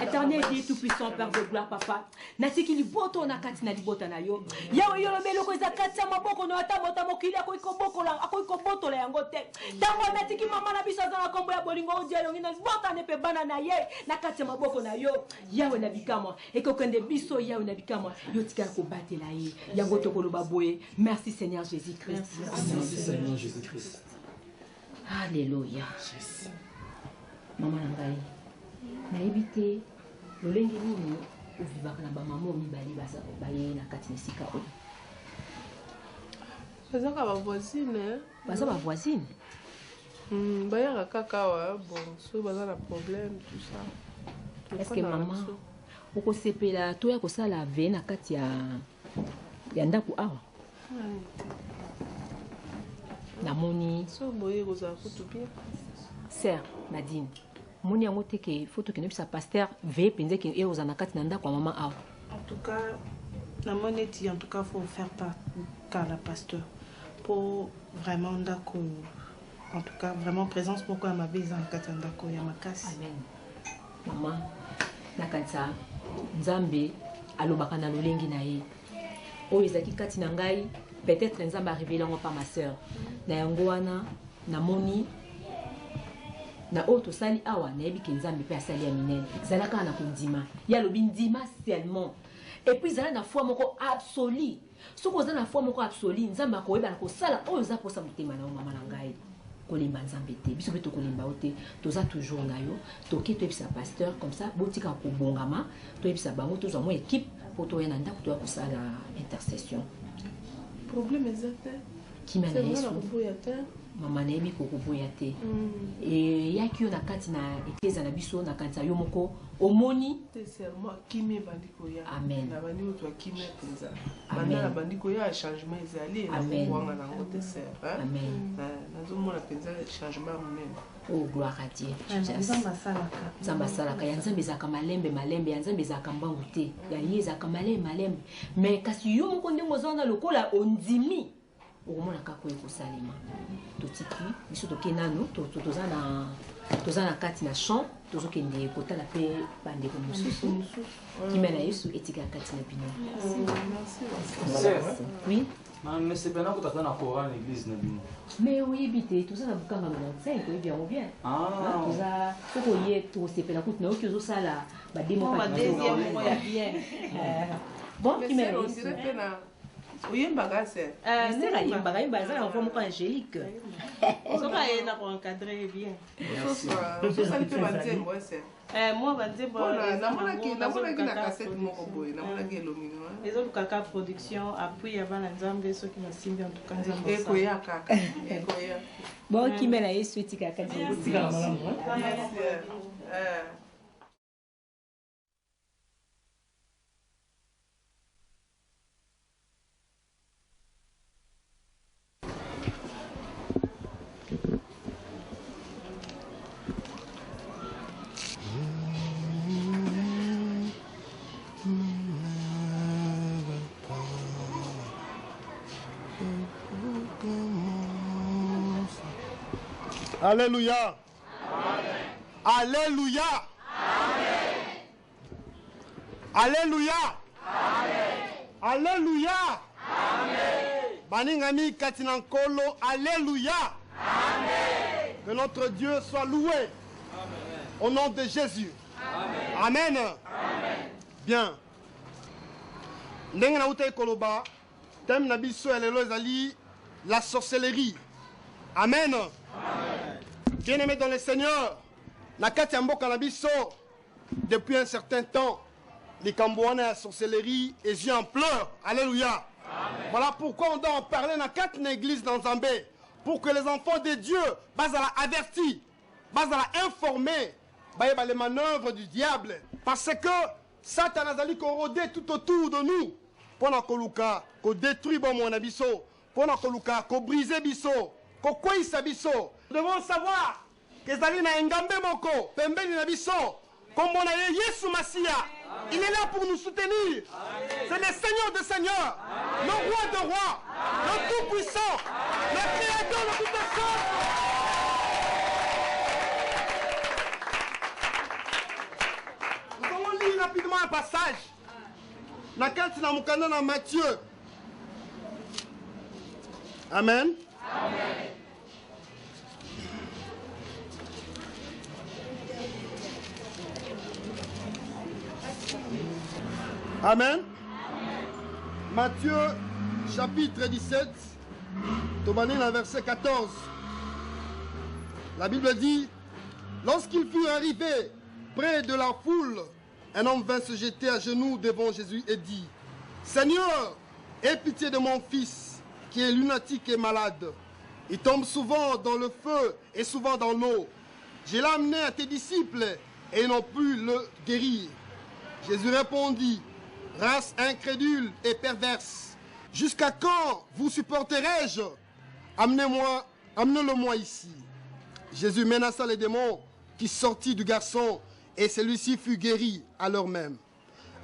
Éternel Dieu tout-puissant, Père de gloire, papa, natiki libota oyo na kati na libota na yo. Yawe, yo lobi eloko eza kati ya maboko na yo, ata moto ya mokili akoki kobokola, akoki kobotola yango te. Ntango natiki mama na biso aza na nkombo ya bolingo oyo elongi na libota ne mpe bana na ye na kati ya maboko na yo. Yawe na bikamwa, ekokende biso. Yawe na bikamwa, yo tikala kobatela ye. Yango tokoloba boye. Merci Seigneur Jésus-Christ. Merci Seigneur Jésus-Christ. Alléluia. Mama na ngai, nayebi te lolenge nini ovivaka na bamama mibale baye na kati na esika oyo. Bazaka bavoisine. Baza bavoisine? Bayaka kaka awa. Bon, soki baza na problème, tout ça. Est ce que mama okosepela toya kosala veillée na kati ya ndako awa? Namoni So boye kozala kutu bien. Sœur Nadine, moni yango te ke faut tokende bisa pasteur veillée mpenza ke e ozala na kati na ndako ya mama awa. En tout cas, namoni eti en tout cas faut faire part kala pasteur po vraiment ndako oyo, en tout cas vraiment présence moko ya mabe eza na kati ya ndako ya makasi. Amen. Mama, nakanisa Nzambe alobaka na lolenge na ye. Oyo ezalaki kati na ngai, peut-être Nzambe arévélé yango par ma sœur. Na yango wana namoni na oyo tosali awa, nayebi ke Nzambe mpe asali ya minene. Zala kaka na kondima. Ye alobi ndima seulement, et puis zala na foi moko absolue. Soki oza na foi moko absolue, Nzambe akoyeba na kosala oyo oza mposa motema na yo. Mama na ngai, kolemba Nzambe te. Biso mpe tokolemba yo te, toza toujours na yo. Toke toyebisa pasteur, comme ça botika kobongama. Toyebisa bango, tozwa mwa équipe mpo toya na ndako, toya kosala intercession. Problème eza te. Kimia na C'est vrai, Yesu. nakoboya te. Mama, nayebi kokoboya te. Eyaki yo na kati na eklezia na biso, na kanisa yo moko omoni. Te, seulement kimia ebandi koya. Amen. Nabandi kozwa kimia mpenza. Amen. Banda nabandi koya, changement ezali. Amen. Nakowanga nango te, sœur. Amen. Nazomona mpenza changement ya monene. Oh, gloire à Dieu. Nzambe asalaka. Nzambe asalaka. Ya Nzambe ezalaka malembe malembe, ya Nzambe ezalaka mbangu te, ya ye ezalaka malembe malembe. Mais kasi yo moko ndenge oza wana, lokola ondimi, okomona kaka oyo ekosalema. Totiki biso, toke nanu toza na kati na champ, tozokende kotala mpe bandeko mosusu. Kimia na Yesu etikala kati na bino. Oui. Mesepena kotata na chorale na église na bino. Mais oyebi te, toza na Bukanga 95, oyebi yango bien. Ah. Ah, toza soki oye tokosepela kutu. Nayoki ozosala bademo. Ba deuxième moko ya bien. Bon, Mais kimia na sœur, on Yesu. dirait mpe na oyembaka, sœur. Sœur ayembaka, ayemba, aza na voix moko angélique. Soki aye na koencadre bien. Ososali mpe banzembo, sœur? Eh, mwa banzembo Mpona, eza namonaki nango, namonaki na nazoluka kasete moko boye namonaki elongi na ezolukaka production appui ya bana nzambe soki basimbi en tout cas nzambe asala. Ekoya kaka ekoya. Bokimela Yesu etikaka kati na biso. Merci. Eh. Alléluia. Alléluia. Alléluia. Alléluia. Baningami kati na nkolo. Alléluia. Que notre Dieu soit loué. Au nom de Jésus. Amen. Bien. Ndenge nautaki koloba thème na biso ya lelo ezali la sorcellerie. Amen. Bien-aimé dans le Seigneur, na kati ya mboka na biso depuis un certain temps likambo wana ya sorcellerie ezwi ampleur. Alléluia. Voilà pourquoi on doit en parler na kati na église na Nzambe pour que les enfants de Dieu bazala avertis, bazala informés, bayeba les manœuvres du diable parce que Satan azali korôder tout autour de nous mpona koluka kodétruire bomoi na biso, mpona koluka kobrise biso, kokweyisa biso. Nous devons savoir que ezali na engambe moko pembeni na biso, kombo na ye Yesu Masiya. Il est là pour nous soutenir. C'est le Seigneur des Seigneurs, le Roi des Rois, le Tout-Puissant, le Créateur de toutes choses. Nous allons lire rapidement un passage. Na kati na mokanda na Matthieu. Amen. Amen. Matthieu chapitre 17, tobandi na verset 14. La Bible dit, lorsqu'il fut arrivé près de la foule, un homme vint se jeter à genoux devant Jésus et dit, Seigneur, aie pitié de mon fils qui est lunatique et malade. Il tombe souvent dans le feu et souvent dans l'eau. Je l'ai amené à tes disciples et ils n'ont pu le guérir. Jésus répondit, race incrédule et perverse, jusqu'à quand vous supporterai-je? Amenez-moi, amenez-le-moi ici. Jésus menaça les démons qui sortit du garçon et celui-ci fut guéri à l'heure même.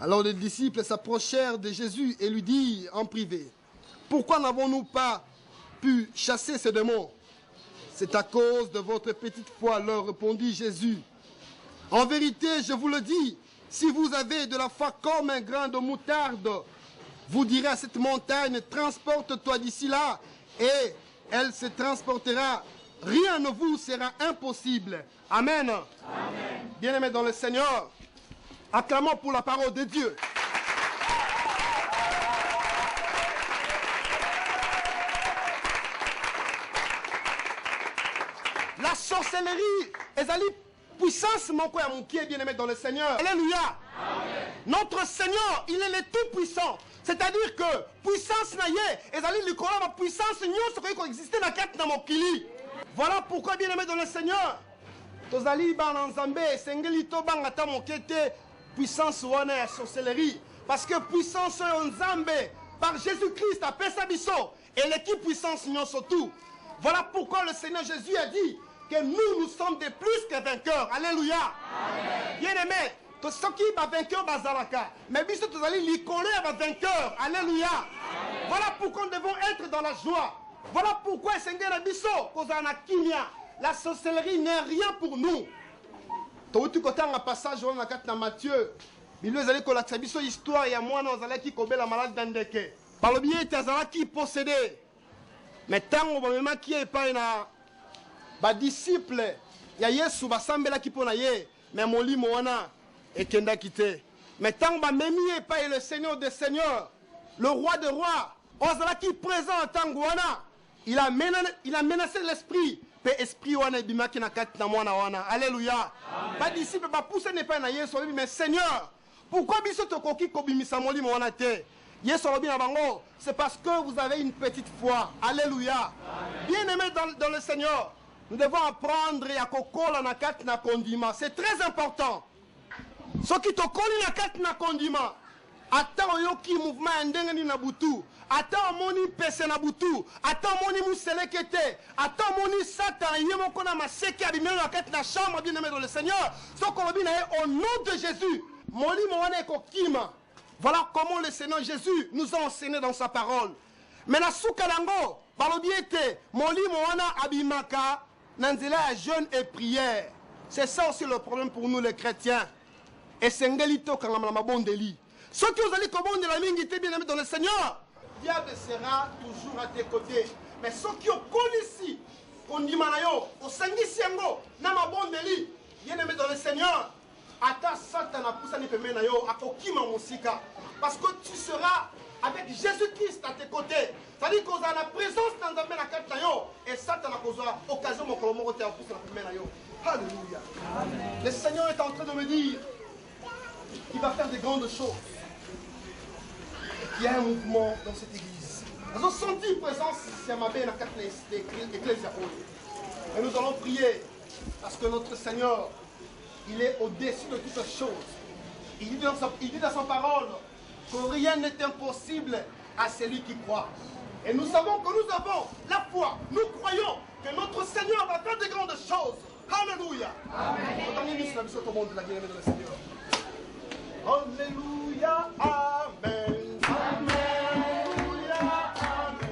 Alors les disciples s'approchèrent de Jésus et lui dirent en privé, pourquoi n'avons-nous pas pu chasser ces démons? C'est à cause de votre petite foi, leur répondit Jésus. En vérité, je vous le dis, si vous avez de la foi comme un grain de moutarde, vous direz à cette montagne, transporte-toi d'ici là, et elle se transportera. Rien ne vous sera impossible. Amen. Bien-aimés dans le Seigneur, acclamons pour la parole de Dieu. La sorcellerie ezali puissance moko ya mokie, bien-aimé dans le Seigneur. Alléluia. Notre Seigneur, il est le Tout-Puissant. C'est-à-dire que puissance na ye ezali likolo ya puissance nyonso ekoki koexiste na kati na mokili. Voilà pourquoi, bien-aimé dans le Seigneur, tozali bana Nzambe, esengeli tobanga ata moke te puissance wana ya sorcellerie, parce que puissance oyo Nzambe par Jésus-Christ apesa biso eleki puissance nyonso tout. Voilà pourquoi le Seigneur Jésus a dit que nous, nous sommes des plus que vainqueurs. Alléluia. Bien-aimé, to soki ba vainqueur bazalaka, mais biso tozali likolo ya ba vainqueur. Alléluia. Voilà pourquoi nous devons être dans la joie. Voilà pourquoi esengeli na biso kozala na kimia. La sorcellerie n'est rien pour nous. Touti kotanga passage wana na kati na Matthieu. Biblia ezali kolakisa biso histoire ya mwana azalaki kobela malade na ndeke. Balobi ete azalaki possédé. Mais ntango bamemaki ye epai na badisciple ya Yesu, basambelaki mpo na ye, mais molimo wana ekendaki te. Mais ntango bamemi ye epai le Seigneur des Seigneurs, le Roi des Rois, oyo azalaki présent na ntango wana, il a menacé l'esprit. Mpe esprit wana ebimaki na kati na mwana wana. Alleluia. Badisiple bapusani epai na Yesu, balobi, mais Seigneur, pourquoi biso tokoki kobimisa molimo wana te? Yesu alobi na bango, c'est parce que vous avez une petite foi. Alleluia. Bien-aimé dans le Seigneur, nous devons apprendre ya kokola na kati na kondima. C'est très important. Soki tokoli na kati na kondima, ata oyoki mouvement ya ndenge nini na butu, ata omoni mpese na butu, ata omoni museleke te, ata omoni Satan ye moko na maseke abimeli na kati na chambre, bien-aimé dans le Seigneur, soki olobi na ye au nom de Jésus, molimo wana ekokima. Voilà comment le Seigneur Jésus nous a enseigné dans sa parole. Mais na suka nango, balobi ete molimo wana abimaka na nzela ya jeûne et prière. C'est ça aussi le problème pour nous les chrétiens. Esengeli tokangama na mabondeli. Soki ozali kobondela mingi te, bien-aimé dans le Seigneur, diable sera toujours à tes côtés. Mais soki okolisi kondima na yo, osangisi yango na mabondeli, bien-aimé dans le Seigneur, ata Satan apusani pembeni na yo, akokima mosika. Parce que tu seras avec Jésus-Christ à tes côtés. C'est-à-dire qu'on a la présence na Nzambe na kati na yo, et Satan akozwa occasion mokolo moko te apusana pembeni na yo. Alléluia. Amen. Le Seigneur est en train de me dire qu'il va faire des grandes choses. Et qu'il y a un mouvement dans cette église. Nous avons senti une présence ya mabe na kati na ecclésia oyo. Et nous allons prier parce que notre Seigneur, il est au-dessus de toutes choses. Il dit dans sa parole que rien n'est impossible à celui qui croit. Et nous savons que nous avons la foi. Nous croyons que notre Seigneur va faire de grandes choses. Alléluia. Amen. Alléluia. Amen. Alléluia. Amen.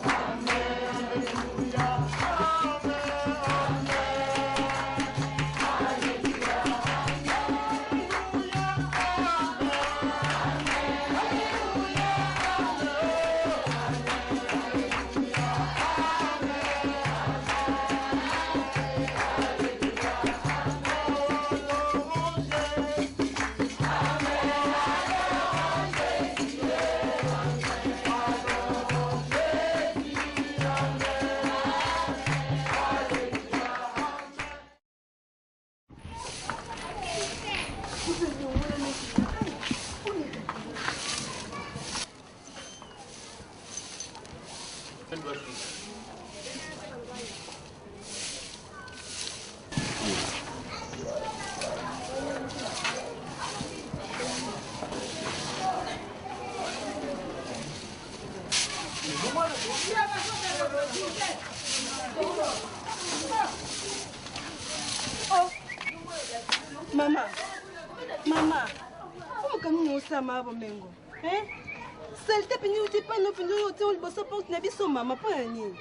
Alléluia. Oh, mama, mama, omokangi nosama bomengo eh? Salite mpenza euti epai no mpenza oyo otia liboso porte na biso mama, mpo na nini?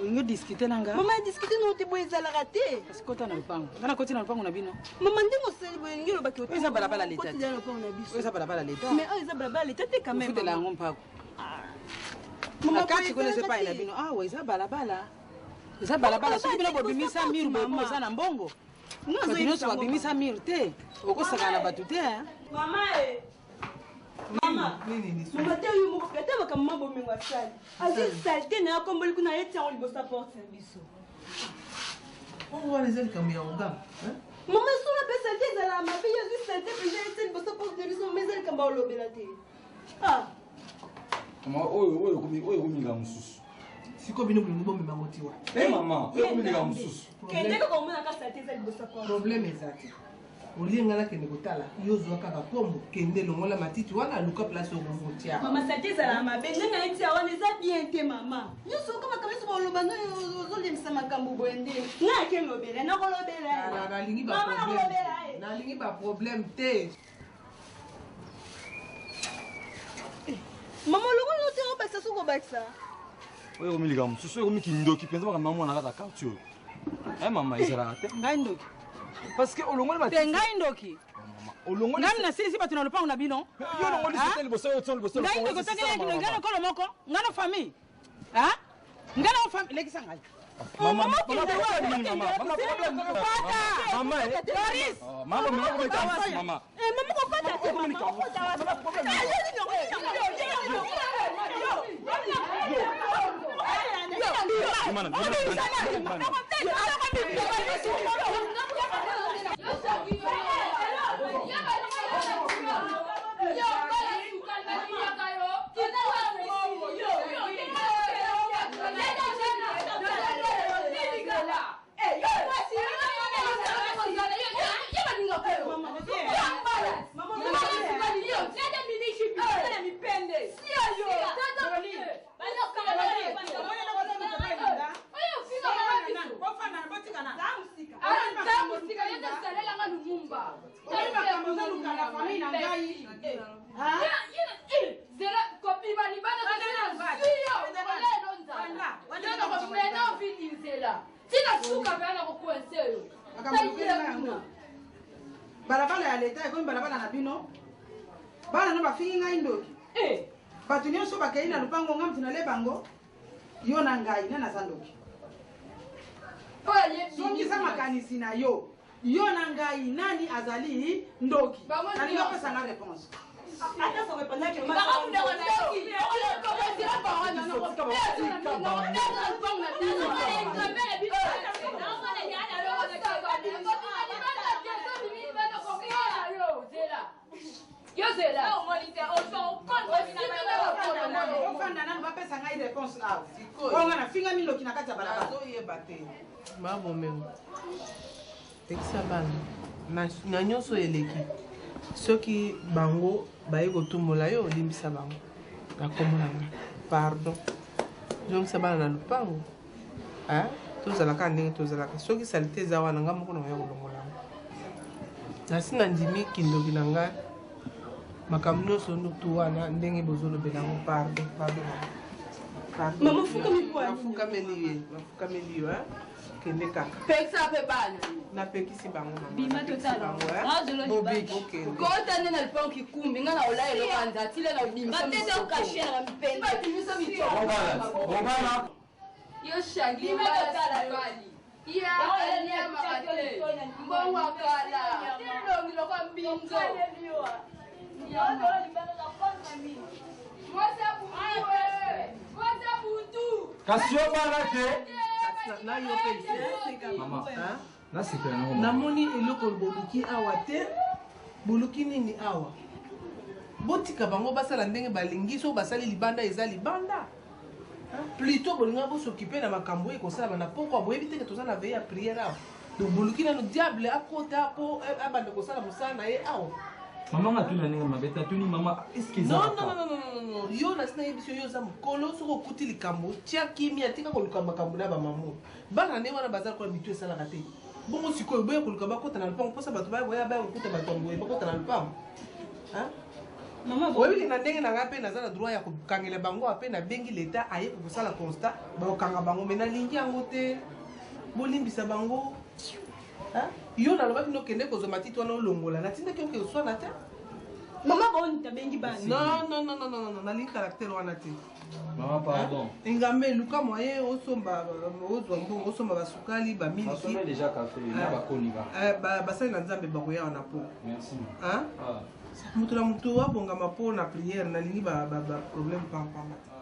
Olingi odiskute na nga? Mama, diskute no te, boye ezalaka te. Kasi kota na lopango. Nga nakoti na lopango na bino. Mama, ndenge osali boye elingi olobaki Oyo eza balabala leta te. na lopango na biso. Oyo eza balabala leta. Mais oyo eza balabala leta te quand même. Ofutela yango mpako. Mama, Na kati boye kuna eza ezalaka epai na te. bino. Awa eza balabala. Eza balabala. Soki bino bobimisa mur boye mpo oza na mbongo. Nga Bato nazoyebisa nyonso yango, babimisa mur te. Okosakana na bato te. hein. Mama e. Mama. Mama te oyo moko ata makambo ma bomengo asali. Azwi salite na ye akomboli kuna ayeti yango liboso ya porte na biso. Oyo wana eza likambo ya ogamba. Mama solo mpe salite ezalaka mabe, ye azwi salite mpenza ayeti liboso ya porte na biso, mama eza likambo ya kolobela te. Ah. Mama, oyo oyo ekomi oyo ekomi likambo mosusu. Sikoyo bino bolingi bomema yango ti wapi? Eh mama, oyo ekomi likambo mosusu. Kende kaka omona ka salite eza liboso ya porte. Problème eza te. Olie nga nakende kotala, yo zwa kaka kombo, kende longola matiti wana luka place okotia. Mama salite ezalaka mabe, ndenge ayeti ya wana eza bien te mama. Nyonso okoma makambo nyonso boloba no ozolemisa makambo boye nde. Nga ake lobela, nakolobela ye. Nalingi ba Mama nakolobela ye. Nalingi ba problème te. Mama olongoli no te obakisa soki obakisa. Oyo ekomi likambo mosusu, oyo ekomi kindoki mpenza makambo ya mwana kaka quartier oyo. Eh mama, ezalaka te. Ngai ndoki. Parce que olongoli matiti. Te ngai ndoki. Olongoli Ngai nasilisi bato na lopango na bino. Yo olongoli Ah? sete liboso yo otio liboso Ngai lopango, ndoki c'est osakeli ça, kindoki mama. ngai lokolo moko. Ngai na famille. Ah? Ngai na famille lekisa ngai. Mama, Mama, mama, okende problème wapi? nini, mama? Mama, problème nini? Kota! Mama, eh. Doris! Oh, mama, mama, mama, mama, mama. Eh, mama kokota te mama, okota wapi? Ah, yo nini, yo nini, yo nini, yo nini, yo nini, yo nini. Balabala ya leta ekomi balabala na bino. Bana no bafingi ngai ndoki. Bato nyonso bakei na lupango nga mutu nale bango. Yo na ngai na naza ndoki. Zongisa makanisi na yo. Yo na ngai nani azali ndoki? Nalingi opesa nga réponse. Ofanda nanu bapesa ngai réponse awa. Oyo nga nafingami ndoki na kati ya balabala. Nazoyeba te. Mabomengo pekisa bana na nyonso eleki soki bango baye kotumbola yo olimbisa bango na kombo na nga pardon zongisa bana na lupango tozalaka ndenge tozalaka soki salite eza wana nga moko nakoya kolongola yango nasi nandimi kindoki na ngai makambo nyonso tu wana ndenge bozolobela yango pardon pardon. Mama, ofukami po ya nini? Nafukameli ye nafukameli yo kende kaka pekisa mpe bana napekisi bango mama. Bima Napekisi totala. bango, eh. Nazolo Bobiki. libanda. Kota nde na lipango kikumbi nga na olaya eloko ya nzala tile na obimisa Batete okashe na bamipende. Babimisa mitoko. Bobala. Yo shagi Bima obala totala yo. sukali. Ya aliamaka te. Mbongo ya kala. Elongi lokola mbinzo. Mwasi ya butu, eh. Mwasi ya butu. Kasi yo bala te. Na yo mpe lisusu. Mama, Hein? nasepela nango mama. Namoni eloko boluki awa te. Boluki nini awa? Botika bango basala ndenge balingi soki basali libanda eza libanda. Plutôt bolinga bosokipe na makambo oyo ekosalama na pokwa boyebi te ke toza na veille ya prière awa. Donc boluki nano diable akota po abanda kosala mosala na ye awa. Mama nga atuni na ndenge mabe te atuni mama eske eza Non, non, non, non, non, non, non. Yo nasi nayebi so yo oza mokolo soki okuti likambo tia kimia tika koluka makambo na bamamu bana nde wana baza lokola mitu esalaka te bongo sikoyo boya koluka bakota na lopango mposa bato baya baya kokuta bato ya boye bakota na lopango oyebiki na ndenge na ngai mpe naza na droit ya kokangela bango ape nabengi leta aye kosala constat bakokanga bango me nalingi yango te bolimbisa bango. Hein? Yo nalobaki nokende kozwa matiti wana olongola natindaki oke oswana te. Mama boni tabengi bana. Non, non, non, non, non, non, nalingi caractère wana te. Mama pardon. Engambe luka moyen osomba ozwa mbongo osomba basukali bamiliki. Nasombi déjà café na bakoni ba. Basali na nzambe bakoya wana po. Merci. Hein? Ah. Moto na moto abongama mpo na prière nalingi ba problème pampamba te.